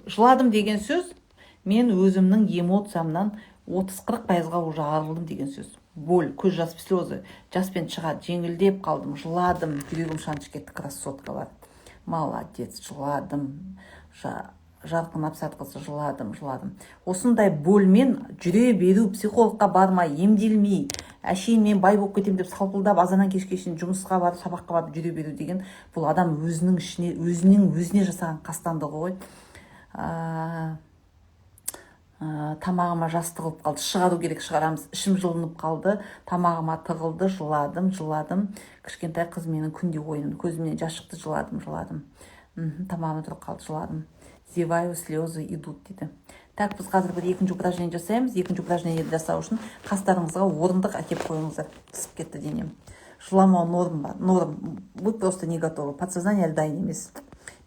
Жыладым деген сөз — мен өзімнің эмоциямнан 30-40%-ға уже арылдым деген сөз. Боль, көз жас, слезы жаспен шығады. Жеңілдеп қалдым, жыладым, жүрегім шаншып кетті. Красоткалар, молодец. Жыладым. Жарқын Абсатқызы, жыладым, жыладым. Осындай больмен жүре беру, психологқа бармай, емделмей, әшейін мен бай болып кетемін деп салпылдап, азаннан кешке шейін жұмысқа барып, сабаққа барып жүре беру деген — бұл адам өзінің ішіне, өзінің өзіне жасаған қастандығы ғой. Тамағыма жас тығылып қалды. Шығару керек, шығарамыз. Ішім жылынып қалды, тамағыма тығылды, жыладым, жыладым. Кішкентай қыз менің күнде ойыным. Көзімнен жас шықты, жыладым, жыладым. Тамағыма тұрып қалды, жыладым. Зеваю, слезы идут дейді. Так, біз қазір бір екінші упражнение жасаймыз. Екінші упражнение жасау үшін қастарыңызға орындық әкеліп қойыңыздар. Пысып кетті денем. Жыламау норм ба? Норм. Вы просто не готовы, подсознание әлі дайын емес.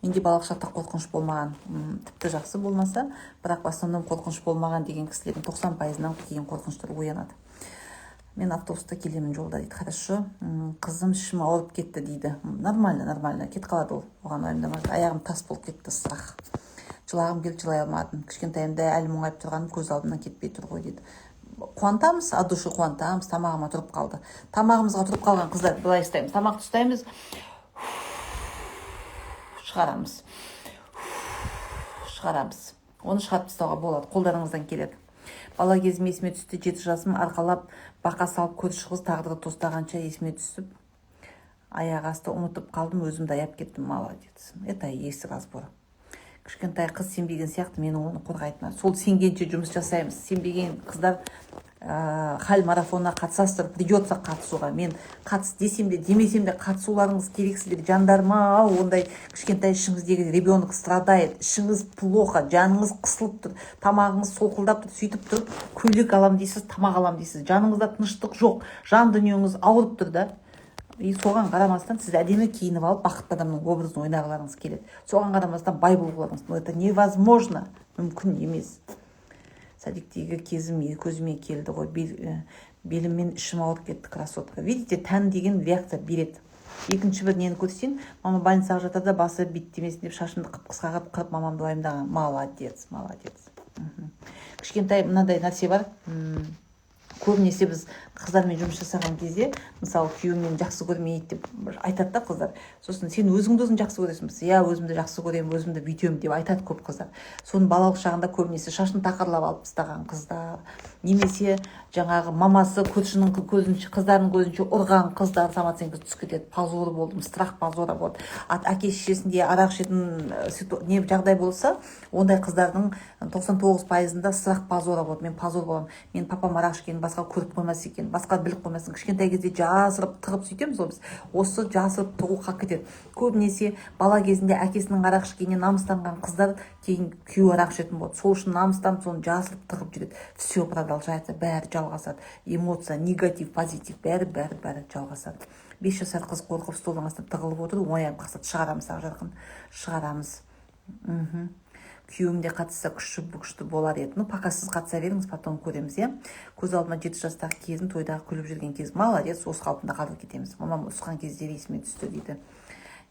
Менде балалық шақта қорқыныш болмаған. Тіпті жақсы болмаса, бірақ в основном қорқыныш болмаған деген кісілердің 90%-ынан кейін қорқыныштар оянады. Мен автобуста келемін, жолда дейді. Хорошо. Қызым, ішім ауырып кетті дейді. Нормально, нормально, кетіп қалады ол, оған уайымдамаңыз. Аяғым тас болып кетті, страх. Жылағым келіп, жылай алмадым. Кішкентайымда әлі мұңайып тұрғаным көз алдымнан кетпей тұр ғой дейді. Қуантамыз, от души қуантамыз. Тамағыма тұрып қалды. Тамағымызға тұрып қалған қыздар, былай ұстаймыз, тамақты ұстаймыз, шығарамыз, шығарамыз. Оны шығарып тастауға болады, қолдарыңыздан келеді. Бала кезім есіме түсті. 7 жасым, арқалап бақа салып, көрші қыз тағдыры тостағанша есіме түсіп, аяқ асты ұмытып қалдым, өзімді аяп кеттім. Молодец, это и есть разбор. Кішкентай қыз сенбеген сияқты, менің оны қорғайтыны сол. Сенгенше жұмыс жасаймыз. Сенбеген қыздар, хал марафонына қатысасыздар, придется қатысуға. Мен қатыс десем де, демесем де, қатысуларыңыз керексіздер, жандарым ау. Ондай кішкентай ішіңіздегі ребенок страдает, ішіңіз плохо, жаныңыз қысылып тұр, тамағыңыз солқылдап тұр. Сөйтіп тұрып көйлек алам дейсіз, тамақ алам дейсіз, жаныңызда тыныштық жоқ, жан дүниеңіз ауырып тұр да. И соған қарамастан сіз әдемі киініп алып, бақытты адамның образын ойнағыларыңыз келеді. Соған қарамастан бай болғыларыңыз, но это невозможно, мүмкін емес. Садиктегі кезім көзіме келді ғой. Беліммен ішім ауырып кетті. Красотка, видите, тән деген реакция береді. Екінші бір нені көрсетейін. Мама больницаға жатарда басы биттемесін деп, шашымды қып қысқа қылып қырып, мамамды уайымдаған. Молодец, молодец. Кішкентай мынандай нәрсе бар. Көбінесе біз қыздармен жұмыс жасаған кезде, мысалы, күйеуім мені жақсы көрмейді деп бір айтады да қыздар. Сосын: «Сен өзіңді өзің жақсы көресің бе?» «Иә, өзімді жақсы көремін, өзімді бүйтемін», – деп айтады көп қыздар. Соның балалық шағында көбінесе шашын тақырлап алып тастаған қыздар немесе жаңағы мамасы көршінің көзінше, қыздардың көзінше ұрған қыздар, самооценкасы түсіп кетеді. Позор болдым, страх позора болады. Әке шешесінде арақ ішетін не жағдай болса, ондай қыздардың 99%-ында страх позора болады. Мен позор боламын, мен папам арақ ішкенін басқа көріп қоймас екен, басқа біліп қоймасын. Кішкентай кезде жасырып тығып сөйтеміз ғой біз. Осы жасырып тығу қалып кетеді. Көбінесе бала кезінде әкесінің арақ ішкеніне намыстанған қыздар кейін күйеуі арақ ішетін болады. Сол үшін намыстанып, соны жасырып тығып жүреді. Все продолжается, бәрі жалғасады. Эмоция, негатив, позитив, бәрі, бәрі, бәрі жалғасады. 5 жасар қыз қорқып, столдың астына тығылып отыр, оянып қалса. Шығарамыз, Ақжарқын, шығарамыз. Күйеуім де қатысса, күшті, күшті болар еді. Ну, пока сіз қатыса беріңіз, потом көреміз, иә. Көз алдыма 7 жастағы кезім, тойдағы күліп жүрген кез. Молодец, осы қалпында қалдырып кетеміз. Мамам ұрысқан кездері есіме түсті дейді.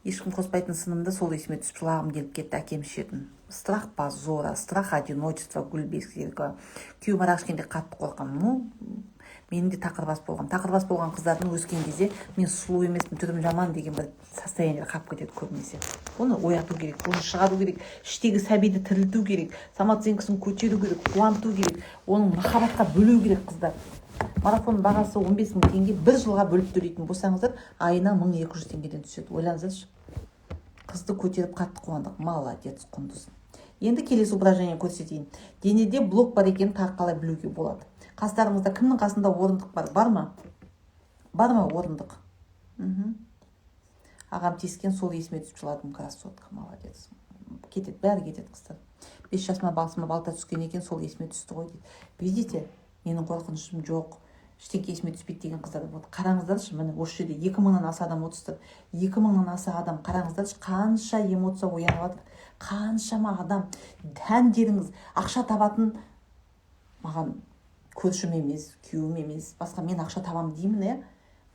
Ешкім қоспайтын сынымды, сол есіме түсіп, жылағым келіп кетті. Әкем ішетін. Страх позора, страх одиночества. Гүлбек, күйеуім арақ ішкенде қатты қорқамын. Ну, менің де тақыр бас болған. Тақыр бас болған қыздардың өскен кезде мен сұлу емеспін, түрім жаман деген бір состояниеде қалып кетеді көбінесе. Оны ояту керек, оны шығару керек, іштегі сәбиді тірілту керек, самооценкасын көтеру керек, қуанту керек, оның махаббатқа бөлеу керек. Қыздар, марафон бағасы 15 мың теңге. Бір жылға бөліп төлейтін болсаңыздар, айына 1200 теңгеден түседі. Ойлаңыздаршы. Қызды көтеріп, қатты қуандық. Молодец, Құндыз. Енді келесі упражнение көрсетейін. Денеде блок бар екенін тағы қалай білуге болады? Қастарыңызда, кімнің қасында орындық бар? Бар ма, бар ма орындық? Ағам тиіскен, сол есіме түсіп жыладым. Красотка, молодец. Кетеді, бәрі кетеді, қыздар. 5 жасыма басыма балта түскен екен, сол есіме түсті ғой дейді. Видите, менің қорқынышым жоқ, ештеңке есіме түспейді деген қыздар болады. Қараңыздаршы, міне, осы жерде 2000-нан аса адам отырсыздар. 2000-нан аса адам, қараңыздаршы, қанша эмоция оянып жатыр, қаншама адам. Тәндеріңіз ақша табатын, маған көршім емес, күйеуім емес, басқа, мен ақша табамын деймін, иә.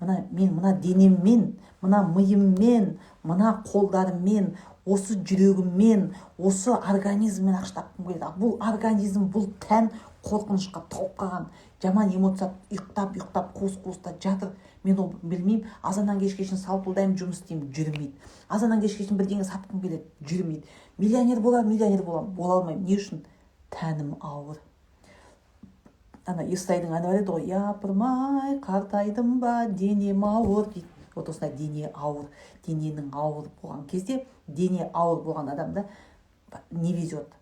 Мына мен, мына денеммен, мына миыммен, мына қолдарыммен, осы жүрегіммен, осы организммен ақша тапқым келеді. Бұл организм, бұл тән қорқынышқа толып қалған, жаман эмоция ұйықтап, ұйықтап, қуыс қуыста жатыр. Мен ол білмеймін. Азаннан кешке шейін салпылдаймын, жұмыс істеймін, жүрмейді. Азаннан кешке шейін бірдеңе сатқым келеді, жүрмейді. Миллионер боламын, миллионер боламын, бола алмаймын. Не үшін? Тәнім ауыр. Ана Естайдың әні бар еді ғой: «Япырмай, қартайдым ба, денем ауыр», – дейді. Вот осындай дене ауыр. Дененің ауыр болған кезде, дене ауыр болған адамда не везет.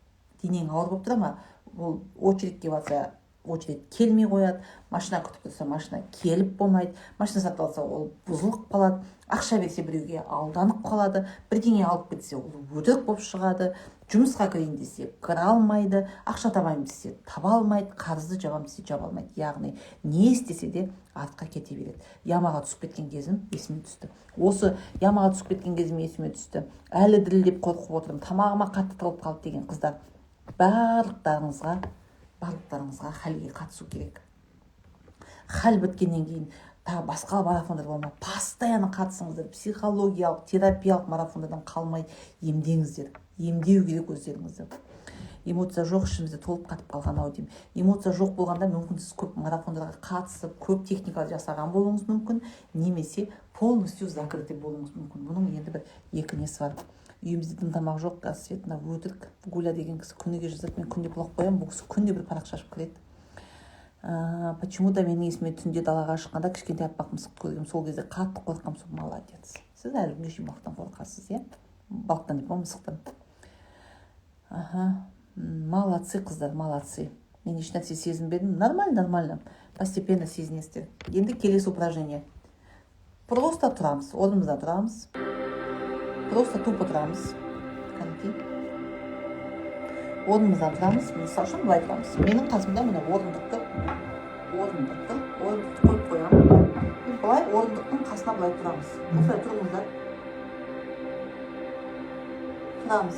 Денең ауыр болып тұра ма, ол очередьке барса, очередь келмей қояды, машина күтіп тұрса, машина келіп болмайды, машина сатып алса, ол бұзылып қалады, ақша берсе, біреуге алданып қалады, бірдеңе алып кетсе, ол өтірік болып шығады, жұмысқа кірейін десе, кіре алмайды, ақша табайын десе, таба алмайды, қарызды жабамын десе, жаба алмайды. Яғни не істесе де, артқа кете береді. Ямаға түсіп кеткен кезім есіме түсті. Осы ямаға түсіп кеткен кезім есіме түсті, әлі дірілдеп қорқып отырмын, тамағыма қатты тығылып қалды деген қыздар, барлықтарыңызға, барлықтарыңызға халге қатысу керек. Хал біткеннен кейін тағы басқа марафондар болмай, постоянно қатысыңыздар. Психологиялық, терапиялық марафондардан қалмай емдеңіздер. Емдеу керек өздеріңізді. Эмоция жоқ, ішімізде толып қатып қалған ау деймін. Эмоция жоқ болғанда, мүмкін, сіз көп марафондарға қатысып, көп техникалар жасаған болуыңыз мүмкін немесе полностью закрытый болуыңыз мүмкін. Бұның енді бір екі несі бар. Үйімізде дым тамақ жоқ, газ, свет. Мына өтірік Гуля деген кісі күніге жазады. Мен күнде блок қоямын, бұл кісі күнде бір парақ шашып кіреді. Почему-то менің есіме түнде далаға шыққанда кішкентай аппақ мысықты көргенмін, сол кезде қатты қорыққанмын. Сол, молодец, сіз әлі күнге шейін балықтан қорқасыз, иә? Балықтан деп па, мысықтан. Аха, молодцы, қыздар, молодцы. Мен ешнәрсе сезінбедім. Нормально, нормально, постепенно сезінесіздер. Енді келесі упражнение. Просто тұрамыз, орнымызда тұрамыз, просто тупо тұрамыз. Кәнекей, орнымыздан тұрамыз. Мысалы үшін, былай тұрамыз: менің қасымда міне орындық тұр, орындық тұр, орындықты қойып қоямын. И былай орындықтың қасына былай тұрамыз. Осылай тұрыңыздар, тұрамыз,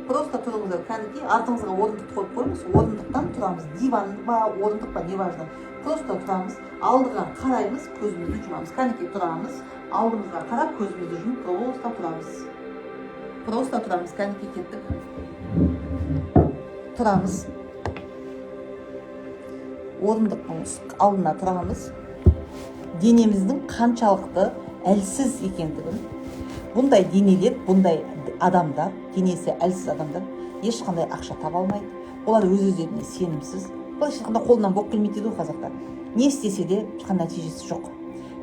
просто тұрыңыздар. Кәнекей, артыңызға орындықты қойып қойыңыз, орындықтан тұрамыз. Диван ба, орындық па, неважно, просто тұрамыз, алдыға қараймыз, көзімізді жұмамыз. Кәнекей, тұрамыз, алдымызға қарап, көзімізді жұмып, просто тұрамыз, просто тұрамыз. Кәнекей, кеттік, тұрамыз, орындықтың алдына тұрамыз. Денеміздің қаншалықты әлсіз екендігін, бұндай денелер, бұндай адамдар, денесі әлсіз адамдар ешқандай ақша таба алмайды. Олар өз өздеріне сенімсіз, былайша айтқанда, қолынан боқ келмейді дейді ғой қазақтар. Не істесе де, ешқандай нәтижесі жоқ.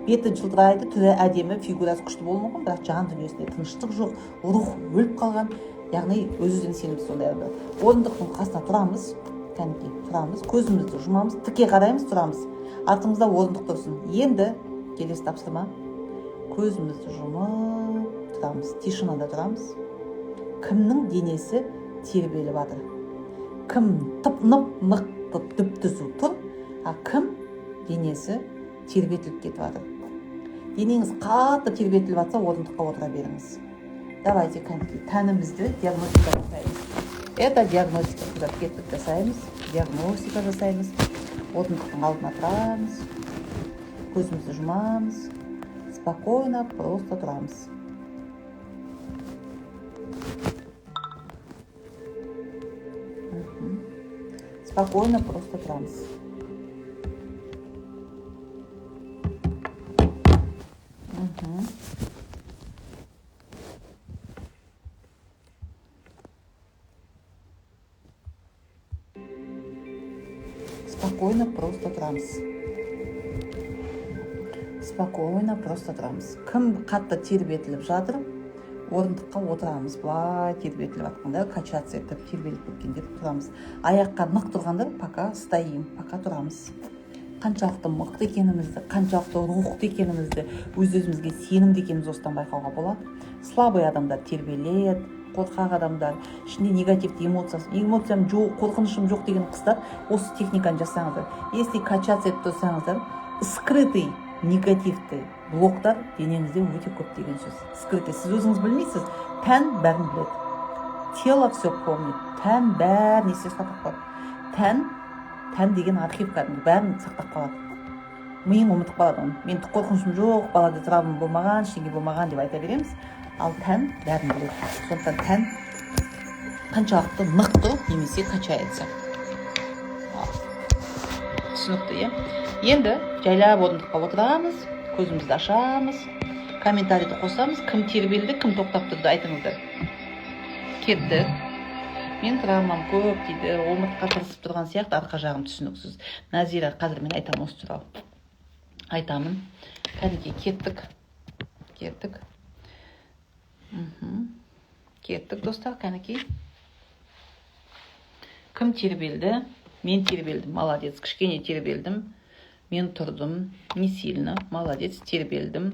Беті жылтырайды, түрі әдемі, фигурасы күшті болуы мүмкін, бірақ жан дүниесінде тыныштық жоқ, рух өліп қалған, яғни өз өзіне сенімсіз сондай адамдар. Орындықтың қасына тұрамыз. Кәнекей, тұрамыз, көзімізді жұмамыз, тіке қараймыз, тұрамыз, артымызда орындық тұрсын. Енді келесі тапсырма: көзімізді жұмып тұрамыз, тишинада тұрамыз. Кімнің денесі тербеліп жатыр? Кім тып нып нық түп түзу тұр, а кім денесі тербетіліп кетіп жатыр? Денеңіз қатты тербетіліп жатса, орындыққа отыра беріңіз. Давайте, кәнекей, тәнімізді диагностика жасаймыз. Это диагностика. Қыздар, кеттік, жасаймыз, диагностика жасаймыз. Орындықтың алдына тұрамыз, көзімізді жұмамыз, спокойно просто тұрамыз. Спокойно просто тұрамыз. Спокойно просто тұрамыз, спокойно просто тұрамыз. Кім қатты тербетіліп жатыр, орындыққа отырамыз. Былай тербетіліп жатқандар, качаться етіп тербеліп кеткендер, тұрамыз. Аяққа нық тұрғандар, пока стоим, пока тұрамыз. Қаншалықты мықты екенімізді, қаншалықты рухты екенімізді, өз өзімізге сенімді екенімізді осыдан байқауға болады. Слабый адамдар тербеледі, қорқақ адамдар, ішінде негативті эмоциясы, эмоциям жоқ, қорқынышым жоқ деген қыздар, осы техниканы жасаңыздар. Если качаться етіп тұрсаңыздар, скрытый негативті блоктар денеңізде өте көп деген сөз. Скрытый, сіз өзіңіз білмейсіз, тән бәрін біледі. Тело все помнит. Тән бәрін есте сақтап қалады. Тән деген архив, кәдімгі бәрін сақтап қалады. Миың ұмытып қалады оны. Мен түк қорқынышым жоқ, балада травма болмаған, ештеңе болмаған деп айта береміз, ал тән бәрін біледі. Сондықтан тән қаншалықты нық тұр немесе качается, түсінікті, иә? Енді жайлап орындыққа отырамыз, көзімізді ашамыз, комментарийді қосамыз. Кім тербелді, кім тоқтап тұрды, айтыңыздар. Кеттік. Мен травмам көп дейді, омыртқа тырысып тұрған сияқты, арқа жағым. Түсініксіз, Назира. Қазір мен айтамын, осы туралы айтамын. Кәнекей, кеттік, кеттік, кеттік, достар. Кәнекей, кім тербелді? Мен тербелдім, молодец, кішкене тербелдім. Мен тұрдым, не сильно, молодец, тербелдім.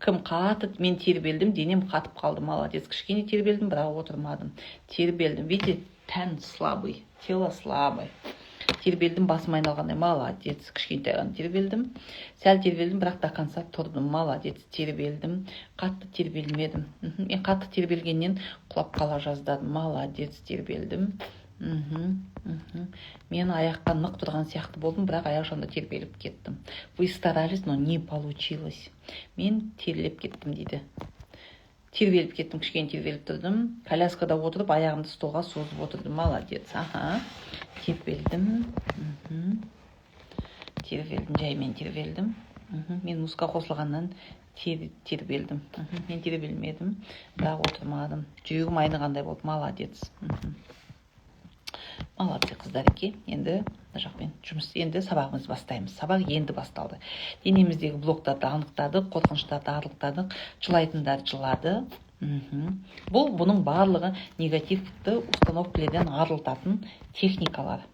Кім қатты? Мен тербелдім, денем қатып қалды, молодец, кішкене тербелдім, бірақ отырмадым. Тербелдім, видите, тән слабый, тело слабый. Тербелдім, басым айналғандай, молодец, кішкентай ғана тербелдім. Сәл тербелдім, бірақ до конца тұрдым, молодец. Тербелдім, қатты тербелмедім. Мен қатты тербелгеннен құлап қала жаздадым, молодец. Тербелдім. Мен аяққа нық тұрған сияқты болдым, бірақ аяқ жағында тербеліп кеттім. Вы старались, но не получилось. Мен терлеп кеттім дейді. Тербеліп кеттім, кішкене тербеліп тұрдым. Коляскада отырып, аяғымды столға созып отырдым. Молодец. Аха. Тербелдім. Тербелдім, жаймен тербелдім. Мен музыка қосылғаннан тербелдім. Мен тербелмедім, бірақ отырмадым. Жүрегім айнығандай болды. Молодец. Молодцы, қыздареке. Енді мына жақпен жұмыс, енді сабағымызды бастаймыз. Сабақ енді басталды. Денеміздегі блоктарды анықтадық, қорқыныштарды арылттадық, жылайтындар жылады. Бұл бұның барлығы негативті установкалерден арылтатын техникалар.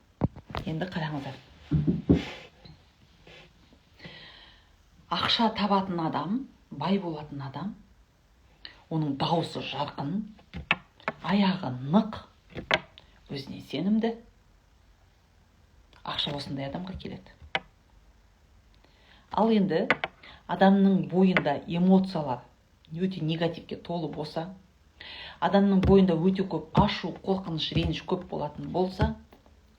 Енді қараңыздар. Ақша табатын адам, бай болатын адам, оның дауысы жарқын, аяғы нық, өзіне сенімді. Ақша осындай адамға келеді. Ал енді адамның бойында эмоциялар өте негативке толы болса, адамның бойында өте көп ашу, қорқыныш, реніш көп болатын болса,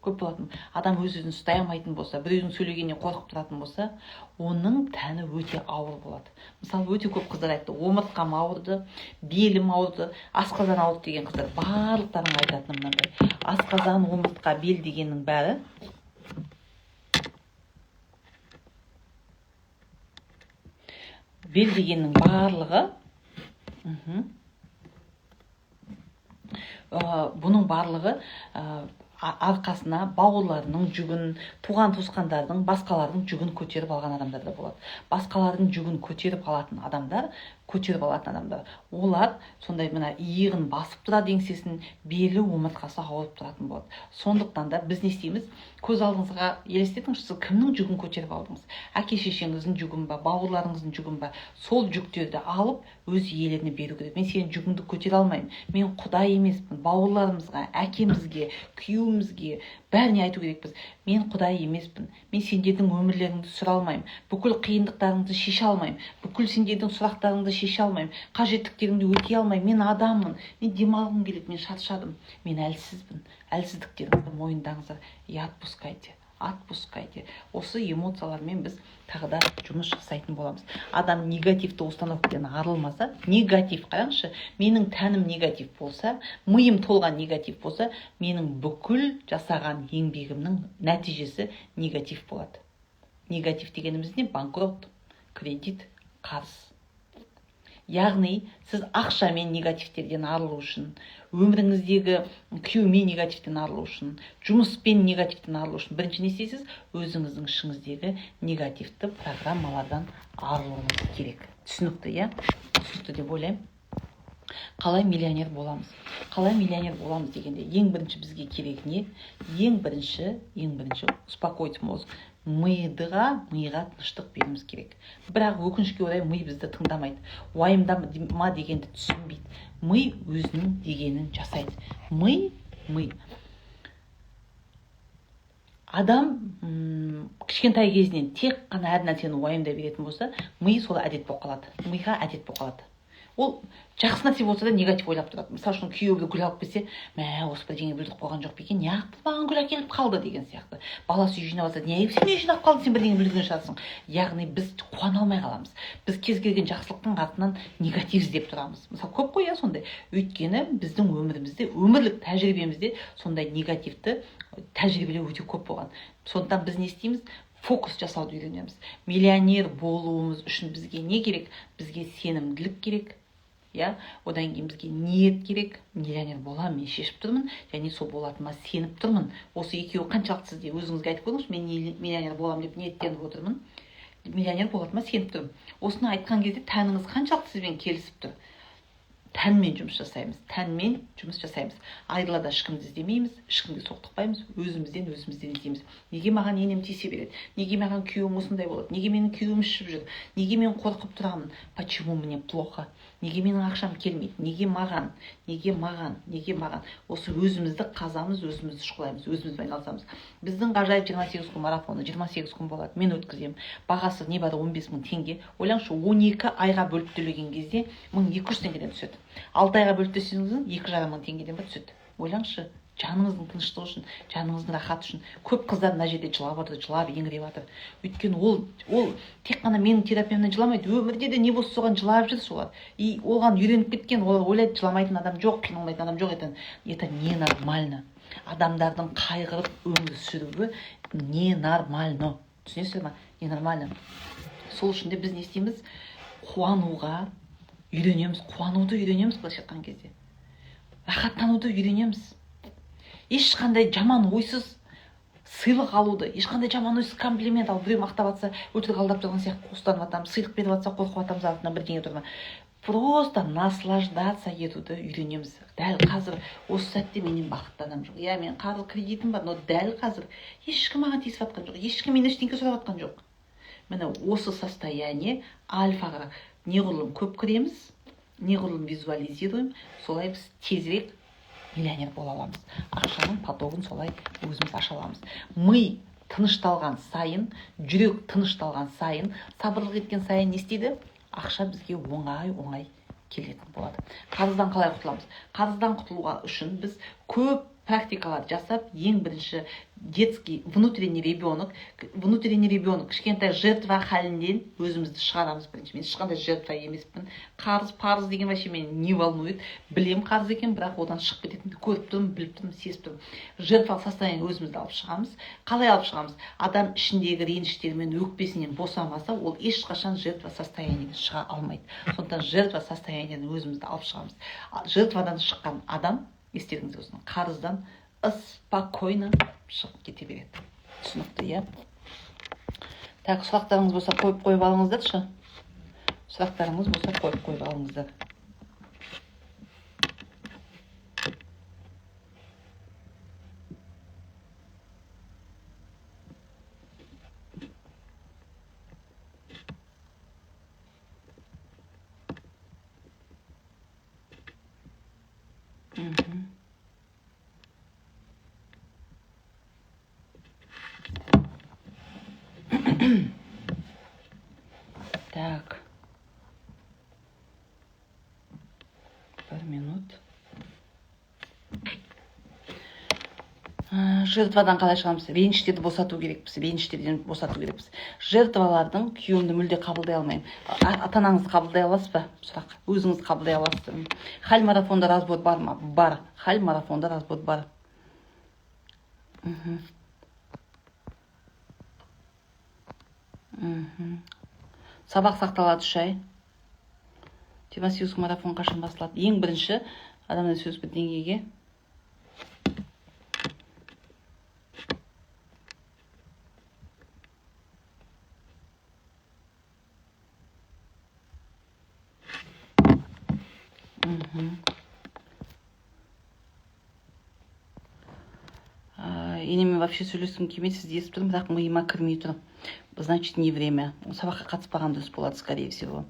көп болатын, адам өз өзін ұстай алмайтын болса, біреудің сөйлегеніне қорқып тұратын болса, оның тәні өте ауыр болады. Мысалы, өте көп қыздар айтты, омыртқам ауырды, белім ауырды, асқазан ауырды деген қыздар, барлықтарының айтатыны мынандай: асқазан, омыртқа, бел дегеннің бәрі бел дегеннің барлығы, бұның барлығы арқасына бауырларының жүгін, туған туысқандардың, басқалардың жүгін көтеріп алған адамдар да болады. Басқалардың жүгін көтеріп алатын адамдар, көтеріп алатын адамдар, олар сондай мына иығын басып тұрады, еңсесін, белі, омыртқасы ауырып тұратын болады. Сондықтан да біз не істейміз? Көз алдыңызға елестетіңізші, сіз кімнің жүгін көтеріп алдыңыз? Әке шешеңіздің жүгін ба, бауырларыңыздың жүгін ба? Сол жүктерді алып өз иелеріне беру керек. Мен сенің жүгіңді көтере алмаймын, мен құдай емеспін. Бауырларымызға, әкемізге, күйеуімізге, бәріне айту керекпіз: мен құдай емеспін, мен сендердің өмірлеріңді сүре алмаймын, бүкіл қиындықтарыңды шеше алмаймын, бүкіл сендердің сұрақтарыңды шеше алмаймын, қажеттіктеріңді өтей алмаймын. Мен адаммын, мен демалғым келеді, мен шаршадым, мен әлсізбін. Әлсіздіктеріңізді мойындаңыздар и отпускайте, отпускайте. Осы эмоциялармен біз тағы да жұмыс жасайтын боламыз. Адам негативті установкадан арылмаса, негатив, қараңызшы, менің тәнім негатив болса, миым толған негатив болса, менің бүкіл жасаған еңбегімнің нәтижесі негатив болады. Негатив дегеніміз не? Банкрот, кредит, қарыз. Яғни сіз ақшамен негативтерден арылу үшін, өміріңіздегі күйеумен негативтен арылу үшін, жұмыспен негативтен арылу үшін бірінші не істейсіз? Өзіңіздің ішіңіздегі негативті программалардан арылуыңыз керек. Түсінікті, иә? Түсінікті деп ойлаймын. Қалай миллионер боламыз? Қалай миллионер боламыз дегенде, ең бірінші бізге керек не? Ең бірінші успокоить мозг. Миға тыныштық беруіміз керек. Бірақ өкінішке орай ми бізді тыңдамайды. Уайымдама дегенді түсінбейді. Ми өзінің дегенін жасайды. Ми. Адам кішкентай кезінен тек қана әр нәрсені уайымдай беретін болса, ми сол әдет болып қалады. Миға әдет болып қалады. Ол жақсы нәрсе болса да негатив ойлап тұрады. Мысалы үшін, күйеуі гүл алып келсе, мә, осы бірдеңе бүлдіріп қойған жоқ па екен, неғып бұл маған гүл әкеліп қалды деген сияқты. Баласы үй жинап алса, неғып сен үй жинап қалдың, сен бірдеңе бүлдірген шығарсың. Яғни біз қуана алмай қаламыз. Біз кез келген жақсылықтың артынан негатив іздеп тұрамыз. Мысалы, көп қой, иә, сондай. Өйткені біздің өмірімізде, өмірлік тәжірибемізде сондай негативті тәжірибелер өте көп болған. Сондықтан біз не істейміз? Фокус жасауды үйренеміз. Миллионер болуымыз үшін бізге не керек? Бізге сенімділік керек. Иә, одан кейін бізге ниет керек. Миллионер боламын, мен шешіп тұрмын, және сол болатыныма сеніп тұрмын. Осы екеуі қаншалықты сізде, өзіңізге айтып көріңізші, мен миллионер боламын деп ниеттеніп отырмын, миллионер болатыныма сеніп тұрмын. Осыны айтқан кезде тәніңіз қаншалықты сізбен келісіп тұр? Тәнмен жұмыс жасаймыз, тәнмен жұмыс жасаймыз. Айдалада ешкімді іздемейміз, ешкімге соқтықпаймыз, өзімізден іздейміз. Неге маған енем тиісе береді? Неге маған күйеуім осындай болады? Неге менің күйеуім ішіп жүр? Неге мен қорқып тұрамын? Почему мне плохо? Неге менің ақшам келмейді? Неге маған? Неге маған? Неге маған? Осы өзімізді қазамыз, өзімізді шұқылаймыз, өзімізбен айналысамыз. Біздің ғажайып 28 күн марафоны 28 күн болады. Мен өткіземін. Бағасы небәрі 15 000 теңге. Ойлаңызшы, 12 айға бөліп төлеген кезде 1200 теңгеден түседі. 6 айға бөліп төлесеңіз, 2,5 мың теңгеден ба түседі. Ойлаңызшы, Жаныңыздың тыныштығы үшін, жаныңыздың рахаты үшін. Көп қыздар мына жерде жылап отыр, жылап еңіреп жатыр. Өйткені ол тек қана менің терапиямнан жыламайды, өмірде де не болса соған жылап жүр солар. И оған үйреніп кеткен, олар ойлайды, жыламайтын адам жоқ, қиналмайтын адам жоқ. Это ненормально. Адамдардың қайғырып өмір сүруі ненормально. Түсінесіздер ма? Ненормально. Сол үшін де біз не істейміз? Қуануға үйренеміз, қуануды үйренеміз былайша айтқан кезде. Рахаттануды үйренеміз. Ешқандай жаман ойсыз сыйлық алуды, ешқандай жаман ойсыз комплимент алып, біреу мақтап жатса, өтірік алдап тұрған сияқты қостанып жатамыз, сыйлық беріп жатса, қорқып жатамыз, артынан бірдеңе тұр ма. Просто наслаждаться етуді үйренеміз. Дәл қазір осы сәтте менен бақытты адам жоқ. Иә, мен қарыз кредитім бар, но дәл қазір ешкім маған тиісіп жатқан жоқ, ешкім менен ештеңе сұрап жатқан жоқ. Міне осы состояние альфаға неғұрлым көп кіреміз, неғұрлым визуализируем, солай біз тезірек миллионер бола аламыз. Ақшаның потогын солай өзіміз аша аламыз. Ми тынышталған сайын, жүрек тынышталған сайын, сабырлық еткен сайын не істейді? Ақша бізге оңай-оңай келетін болады. Қарыздан қалай құтыламыз? Қарыздан құтылуға үшін біз көп практикалар жасап, ең бірінші детский внутренний ребенок, внутренний ребенок кішкентай жертва халінен өзімізді шығарамыз бірінші. Мен ешқандай жертва емеспін. Қарыз, парыз деген вообще мені не волнует. Білем қарыз екен, бірақ одан шығып кететінімді көріп тұрмын, біліп тұрмын, сезіп тұрмын. Жертва состояние өзімізді алып шығамыз. Қалай алып шығамыз? Адам ішіндегі реніштері мен өкпесінен босамаса, ол ешқашан жертва состояниеден шыға алмайды. Сондықтан жертва состояниеден өзімізді алып шығамыз. Жертвадан шыққан адам, естеріңізде болсын, қарыздан спокойно шығып кете береді. Түсінікті, иә? Так, сұрақтарыңыз болса қойып қойып алыңыздаршы. Сұрақтарыңыз болса қойып қойып алыңыздар. Так. Бір минут. Жертвадан қалай шығамыз? Реніштерді босату керекпіз, реніштерден босату керекпіз. Жертвалардың күйеуімді мүлде қабылдай алмаймын. Ата-анаңызды қабылдай аласыз ба? Сұрақ. Өзіңіз қабылдай аласыз ба? Хал марафонда разбор бар ма? Бар. Хал марафонда разбор бар. Сабақ сақталады 3 ай. 28 марафон қашан басталады? Ең бірінші адамдар сөз бір деңгейге. Енемен вообще сөйлескім келмейді, сізді естіп тұрмын, бірақ миыма кірмей тұр. Значит, не время. Сабаққа қатыспаған дұрыс болады, скорее всего.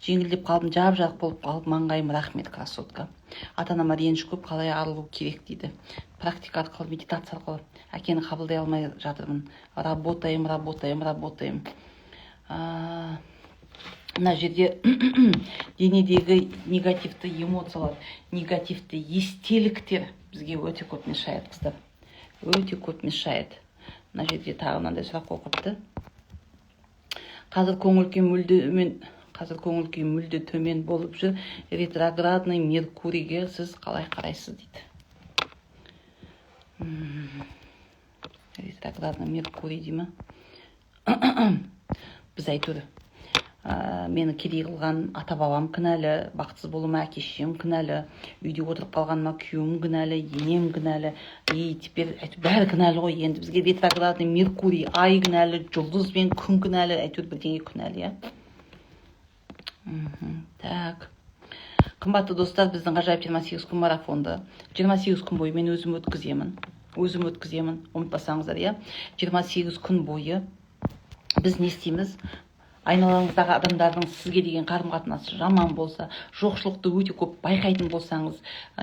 Жеңілдеп қалдым, жап-жарық болып қалып, маңғайым, рахмет, красотка. Ата-анама реніш көп, қалай арылу керек дейді. Практика арқылы, медитация арқылы. Әкені қабылдай алмай жатырмын. Работаем, работаем, работаем. Мына жерде денедегі негативті эмоциялар, негативті естеліктер бізге өте көп мешает, қыздар. Өте көп мешает. Мына жерде тағы мынандай сұрақ қойыпты. Қазір көңіл күйім мүлде мен, қазір көңіл күйім мүлде төмен болып жүр. Ретроградный Меркурийге сіз қалай қарайсыз дейді. Ретроградный Меркурий дей ма? Біз әйтеуір, мені кедей қылған ата-бабам кінәлі, бақытсыз болуыма әке шешем кінәлі, үйде отырып қалғаныма күйеуім кінәлі, енем кінәлі. И теперь әйтеуір бәрі кінәлі ғой. Енді бізге ретроградный Меркурий, ай кінәлі, жұлдыз бен күн кінәлі, әйтеуір бірдеңе кінәлі, иә. Так. Қымбатты достар, біздің ғажайып 28 күн марафонды 28 күн бойы мен өзім өткіземін. Өзім өткіземін, ұмытпасаңыздар, иә. 28 күн бойы біз не істейміз? Айналаңыздағы адамдардың сізге деген қарым-қатынасы жаман болса, жоқшылықты өте көп байқайтын болсаңыз,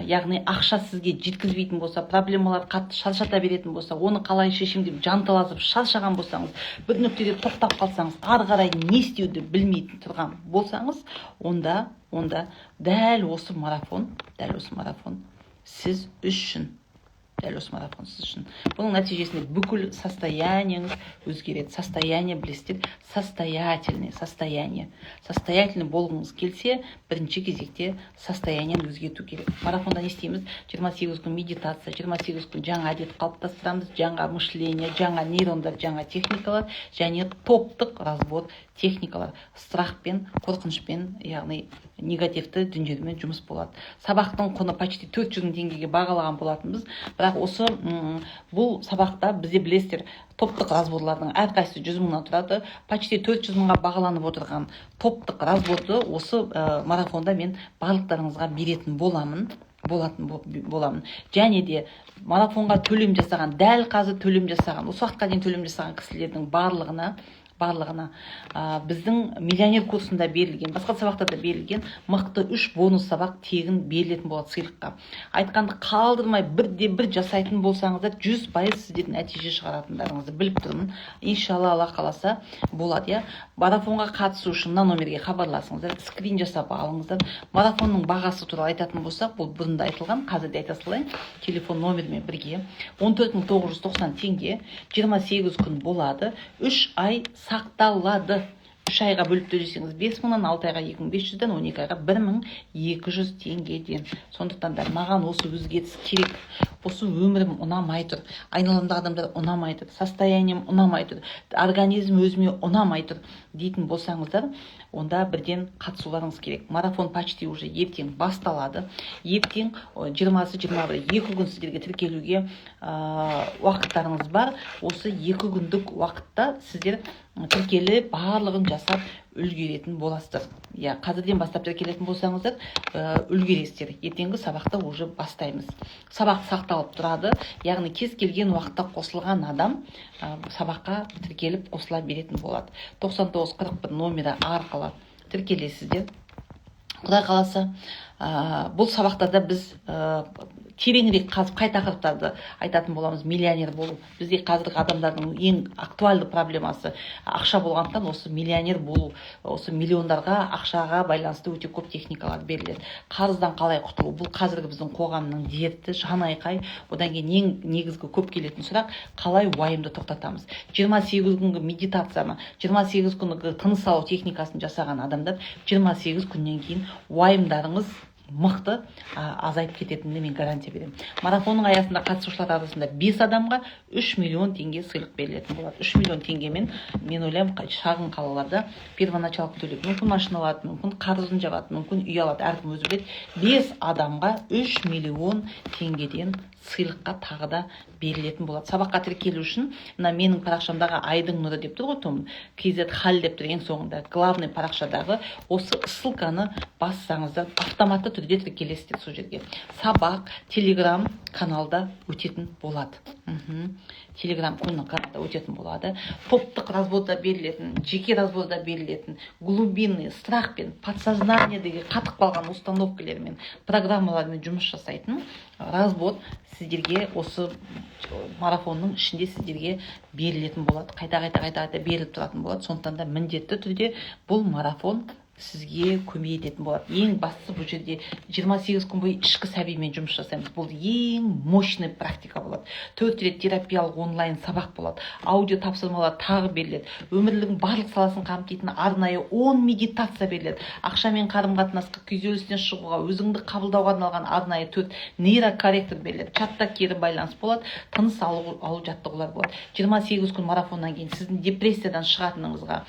яғни ақша сізге жеткізбейтін болса, проблемалар қатты шаршата беретін болса, оны қалай шешем деп жанталасып шаршаған болсаңыз, бір нүктеде тоқтап қалсаңыз, ары қарай не істеуді білмейтін тұрған болсаңыз, онда дәл осы марафон, дәл осы марафон сіз үшін Дәл осы марафон сіз үшін. Бұның нәтижесінде бүкіл состояниеңіз өзгереді. Состояние, білесіздер, состоятельный состояние. Состоятельный болғыңыз келсе, бірінші кезекте состояниені өзгерту керек. Марафонда не істейміз? 28 күн медитация, 28 күн жаңа әдет қалыптастырамыз, жаңа мышление, жаңа нейрондар, жаңа техникалар және топтық разбор техникалар, страхпен, қорқынышпен, яғни негативті дүниелермен жұмыс болады. Сабақтың құны почти 400 000 теңгеге бағалаған болатынбыз. Бірақ осы бұл сабақта бізде, білесіздер, топтық разборлардың әрқайсысы 100 000-нан тұрады. Почти 400 000-ға бағаланып отырған топтық разборды осы марафонда мен барлықтарыңызға беретін боламын. Және де марафонға төлем жасаған, дәл қазір төлем жасаған, осы уақытқа дейін төлем жасаған кісілердің барлығына біздің миллионер курсында берілген, басқа сабақтарда берілген мықты үш бонус сабақ тегін берілетін болады сыйлыққа. Айтқанды қалдырмай, бірде бір жасайтын болсаңыздар, 100% сіздер нәтиже шығаратындарыңызды біліп тұрмын. Иншалла, Алла қаласа, болады, иә. Марафонға қатысу үшін мына номерге хабарласыңыздар, скрин жасап алыңыздар. Марафонның бағасы туралы айтатын болсақ, бұл бұрын да айтылған, қазір де айта салайын телефон номерімен бірге: 14 990 теңге, 28 күн болады, 3 ай сақталады. 3 айға бөліп төлесеңіз, 5000-нан, 6 айға 2500-ден, 12 айға 1200 теңгеден. Сондықтан да маған осы өзгеріс керек, осы өмірім ұнамай тұр, айналамдағы адамдар ұнамай тұр, состоянием ұнамай тұр, организм өзіме ұнамай тұр дейтін болсаңыздар, онда бірден қатысуларыңыз керек. Марафон почти уже ертең басталады. Ертең 20-сы, 21-і, 2 күн сіздерге тіркелуге уақыттарыңыз бар. Осы 2 күндік уақытта сіздер тіркеліп, барлығын жасап үлгеретін боласыздар, иә. Қазірден бастап тіркелетін болсаңыздар, үлгересіздер. Ертеңгі сабақта уже бастаймыз. Сабақ сақталып тұрады, яғни кез келген уақытта қосылған адам сабаққа тіркеліп, қосыла беретін болады. 9941 номері арқылы тіркелесіздер. Құдай қаласа, бұл сабақтарда біз тереңірек қазып, қай тақырыптарды айтатын боламыз? Миллионер болу. Бізде қазіргі адамдардың ең актуальды проблемасы ақша болғандықтан, осы миллионер болу, осы миллиондарға, ақшаға байланысты өте көп техникалар беріледі. Қарыздан қалай құтылу, бұл қазіргі біздің қоғамның дерті, жан айқай. Одан кейін ең негізгі көп келетін сұрақ: қалай уайымды тоқтатамыз? 28 күнгі медитацияны, 28 күнгі тыныс алу техникасын жасаған адамдар 28 күннен кейін уайымдарыңыз мықты азайып кететініне мен гарантия беремін. Марафонның аясында қатысушылар арасында 5 адамға 3 миллион теңге сыйлық берілетін болады. 3 миллион теңгемен, мен ойлаймын, шағын қалаларда первоначалка төлеп, мүмкін, машина алады, мүмкін, қарызын жабады, мүмкін, үй алады, әркім өзі біледі. 5 адамға 3 миллион теңгеден сыйлыққа тағы да берілетін болады. Сабаққа тіркелу үшін мына менің парақшамдағы «Айдың нұры» деп тұр ғой, том kz хал деп тұр ең соңында, главный парақшадағы осы ссылканы бассаңыздар, автоматты түрде тіркелесіздер сол жерге. Сабақ Телеграм каналда өтетін болады. Телеграм каналда өтетін болады. Топтық разборда берілетін, жеке разборда берілетін глубинный страх пен подсознаниедегі қатып қалған установкалермен, программалармен жұмыс жасайтын разбор сіздерге осы марафонның ішінде сіздерге берілетін болады. Қайта, қайта, қайта, қайта беріліп тұратын болады. Сондықтан да міндетті түрде бұл марафон сізге көмек ететін болады. Ең бастысы, бұл жерде 28 күн бойы ішкі сәбимен жұмыс жасаймыз. Бұл ең мощный практика болады. Төрт рет терапиялық онлайн сабақ болады, аудио тапсырмалар тағы беріледі, өмірлігінің барлық саласын қамтитын арнайы 10 медитация беріледі, ақшамен қарым қатынасқа, күйзелістен шығуға, өзіңді қабылдауға арналған арнайы төрт нейрокорректор беріледі, чатта кері байланыс болады, тыныс алу жаттығулар болады. 28 күн марафоннан кейін сіздің депрессиядан шығатыныңызға,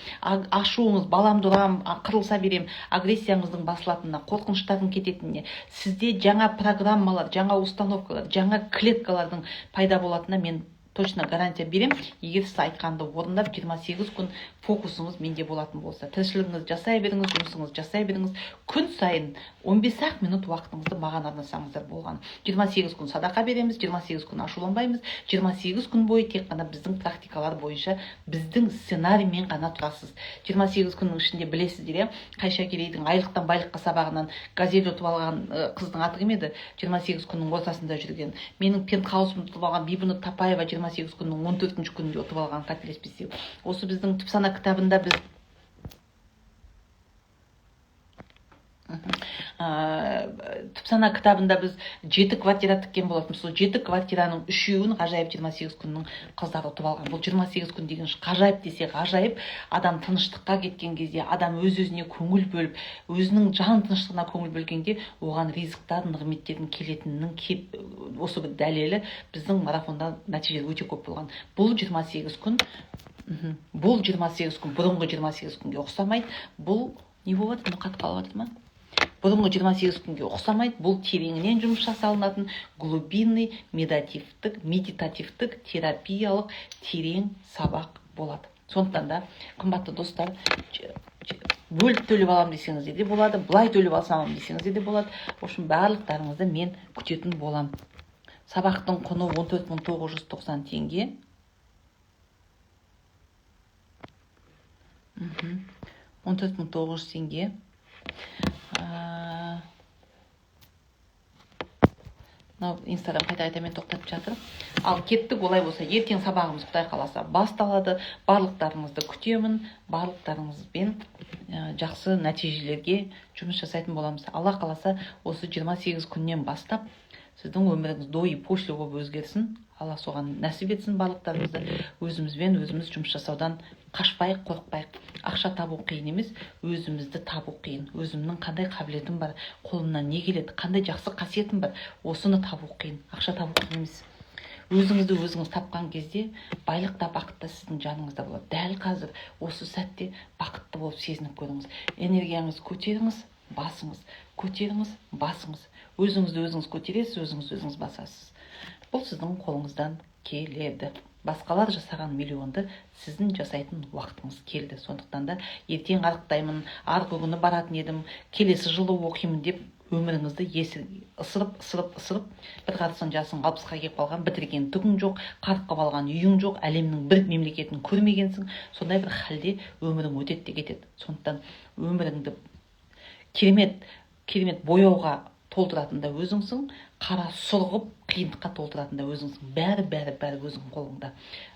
ашуыңыз, баламды ұрамын, қырылыса беремін, агрессияңыздың басылатынына, қорқыныштардың кететініне, сізде жаңа программалар, жаңа установкалар, жаңа клеткалардың пайда болатынына мен точно гарантия беремін, егер сіз айтқанды орындап, 28 күн фокусыңыз менде болатын болса. Тіршілігіңізді жасай беріңіз, жұмысыңызды жасай беріңіз, күн сайын 15 ақ минут уақытыңызды маған арнасаңыздар болған. 28 күн садақа береміз, 28 күн ашуланбаймыз, 28 күн бойы тек қана біздің практикалар бойынша, біздің сценариймен ғана тұрасыз. 28 күннің ішінде, білесіздер, иә, Қайша Керейдің «Айлықтан байлыққа» сабағынан газель ұтып алған қыздың аты кім еді, 28 күннің ортасында жүрген? Менің пентхаусымды ұтып алған Бибінұр Тапаева 28 күннің 14-ші күнінде ұтып алған, қателеспесем. Осы біздің «Түпсана» кітабында біз Түпсана кітабында біз 7 квартира тіккен болатынбыз. Сол 7 квартираның 3-еуін ғажайып 28 күннің қыздары ұтып алған. Бұл 28 күн деген ғажайып десе ғажайып. Адам тыныштыққа кеткен кезде, адам өз өзіне көңіл бөліп, өзінің жан тыныштығына көңіл бөлгенде, оған ризықтар, нығметтердің келетінінің осы бір дәлелі біздің марафонда нәтижелер өте көп болған. Бұл 28 күн, бұл 28 күн бұрынғы 28 күнге ұқсамайды. Бұл не болып жатыр? Мына қатып қалып жатыр ма? Бұрынғы 28 күнге ұқсамайды. Бұл тереңінен жұмыс жасалынатын глубинный медитативтік, терапиялық терең сабақ болады. Сондықтан да, қымбатты достар, бөліп төлеп аламын десеңіздер де болады, былай төлеп алсам десеңіздер де болады. В общем, барлықтарыңызды мен күтетін боламын. Сабақтың құны 14 990 теңге. 14 900 теңге. Мынау Инстаграм қайта қайта мен тоқтатып жатыр. Ал кеттік олай болса, ертең сабағымыз, құдай қаласа, басталады. Барлықтарыңызды күтемін. Барлықтарыңызбен жақсы нәтижелерге жұмыс жасайтын боламыз. Алла қаласа, осы 28 күннен бастап сіздің өміріңіз до и после болып өзгерсін. Алла соған нәсіп етсін барлықтарыңызды. Өзімізбен өзіміз жұмыс жасаудан қашпайық, қорықпайық. Ақша табу қиын емес, өзімізді табу қиын. Өзімнің қандай қабілетім бар, қолымнан не келеді, қандай жақсы қасиетім бар, осыны табу қиын. Ақша табу қиын емес. Өзіңізді өзіңіз тапқан кезде байлық та, бақыт та сіздің жаныңызда болады. Дәл қазір осы сәтте бақытты болып сезініп көріңіз. Энергияңызды көтеріңіз, басыңыз, көтеріңіз, басыңыз. Өзіңізді өзіңіз көтересіз, өзіңізді өзіңіз басасыз. Бұл сіздің қолыңыздан келеді. Басқалар жасаған миллионды сіздің жасайтын уақытыңыз келді. Сондықтан да ертең арықтаймын, арғы күні баратын едім, келесі жылы оқимын деп өміріңізді ысырып, ысырып, ысырып, бір қарасаң, жасың 60-қа келіп қалған, бітірген түгің жоқ, қарық қылып алған үйің жоқ, әлемнің бір мемлекетін көрмегенсің. Сондай бір халде өмірің өтеді де кетеді. Сондықтан өміріңді керемет, керемет бояуға толтыратын да өзіңсің, қара сұр қылып қиындыққа толтыратын да өзіңсің. Бәрі, бәрі, бәрі өзіңнің қолыңда.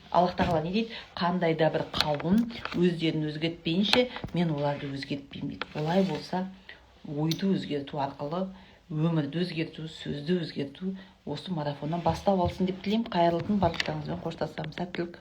Аллах тағала не дейді? Қандай да бір қауым өздерін өзгертпейінше, мен оларды өзгертпеймін дейді. Олай болса, ойды өзгерту арқылы өмірді өзгерту, сөзді өзгерту осы марафоннан бастау алсын деп тілеймін. Қайырлы түн, барлықтарыңызбен қоштасамын. Сәттілік.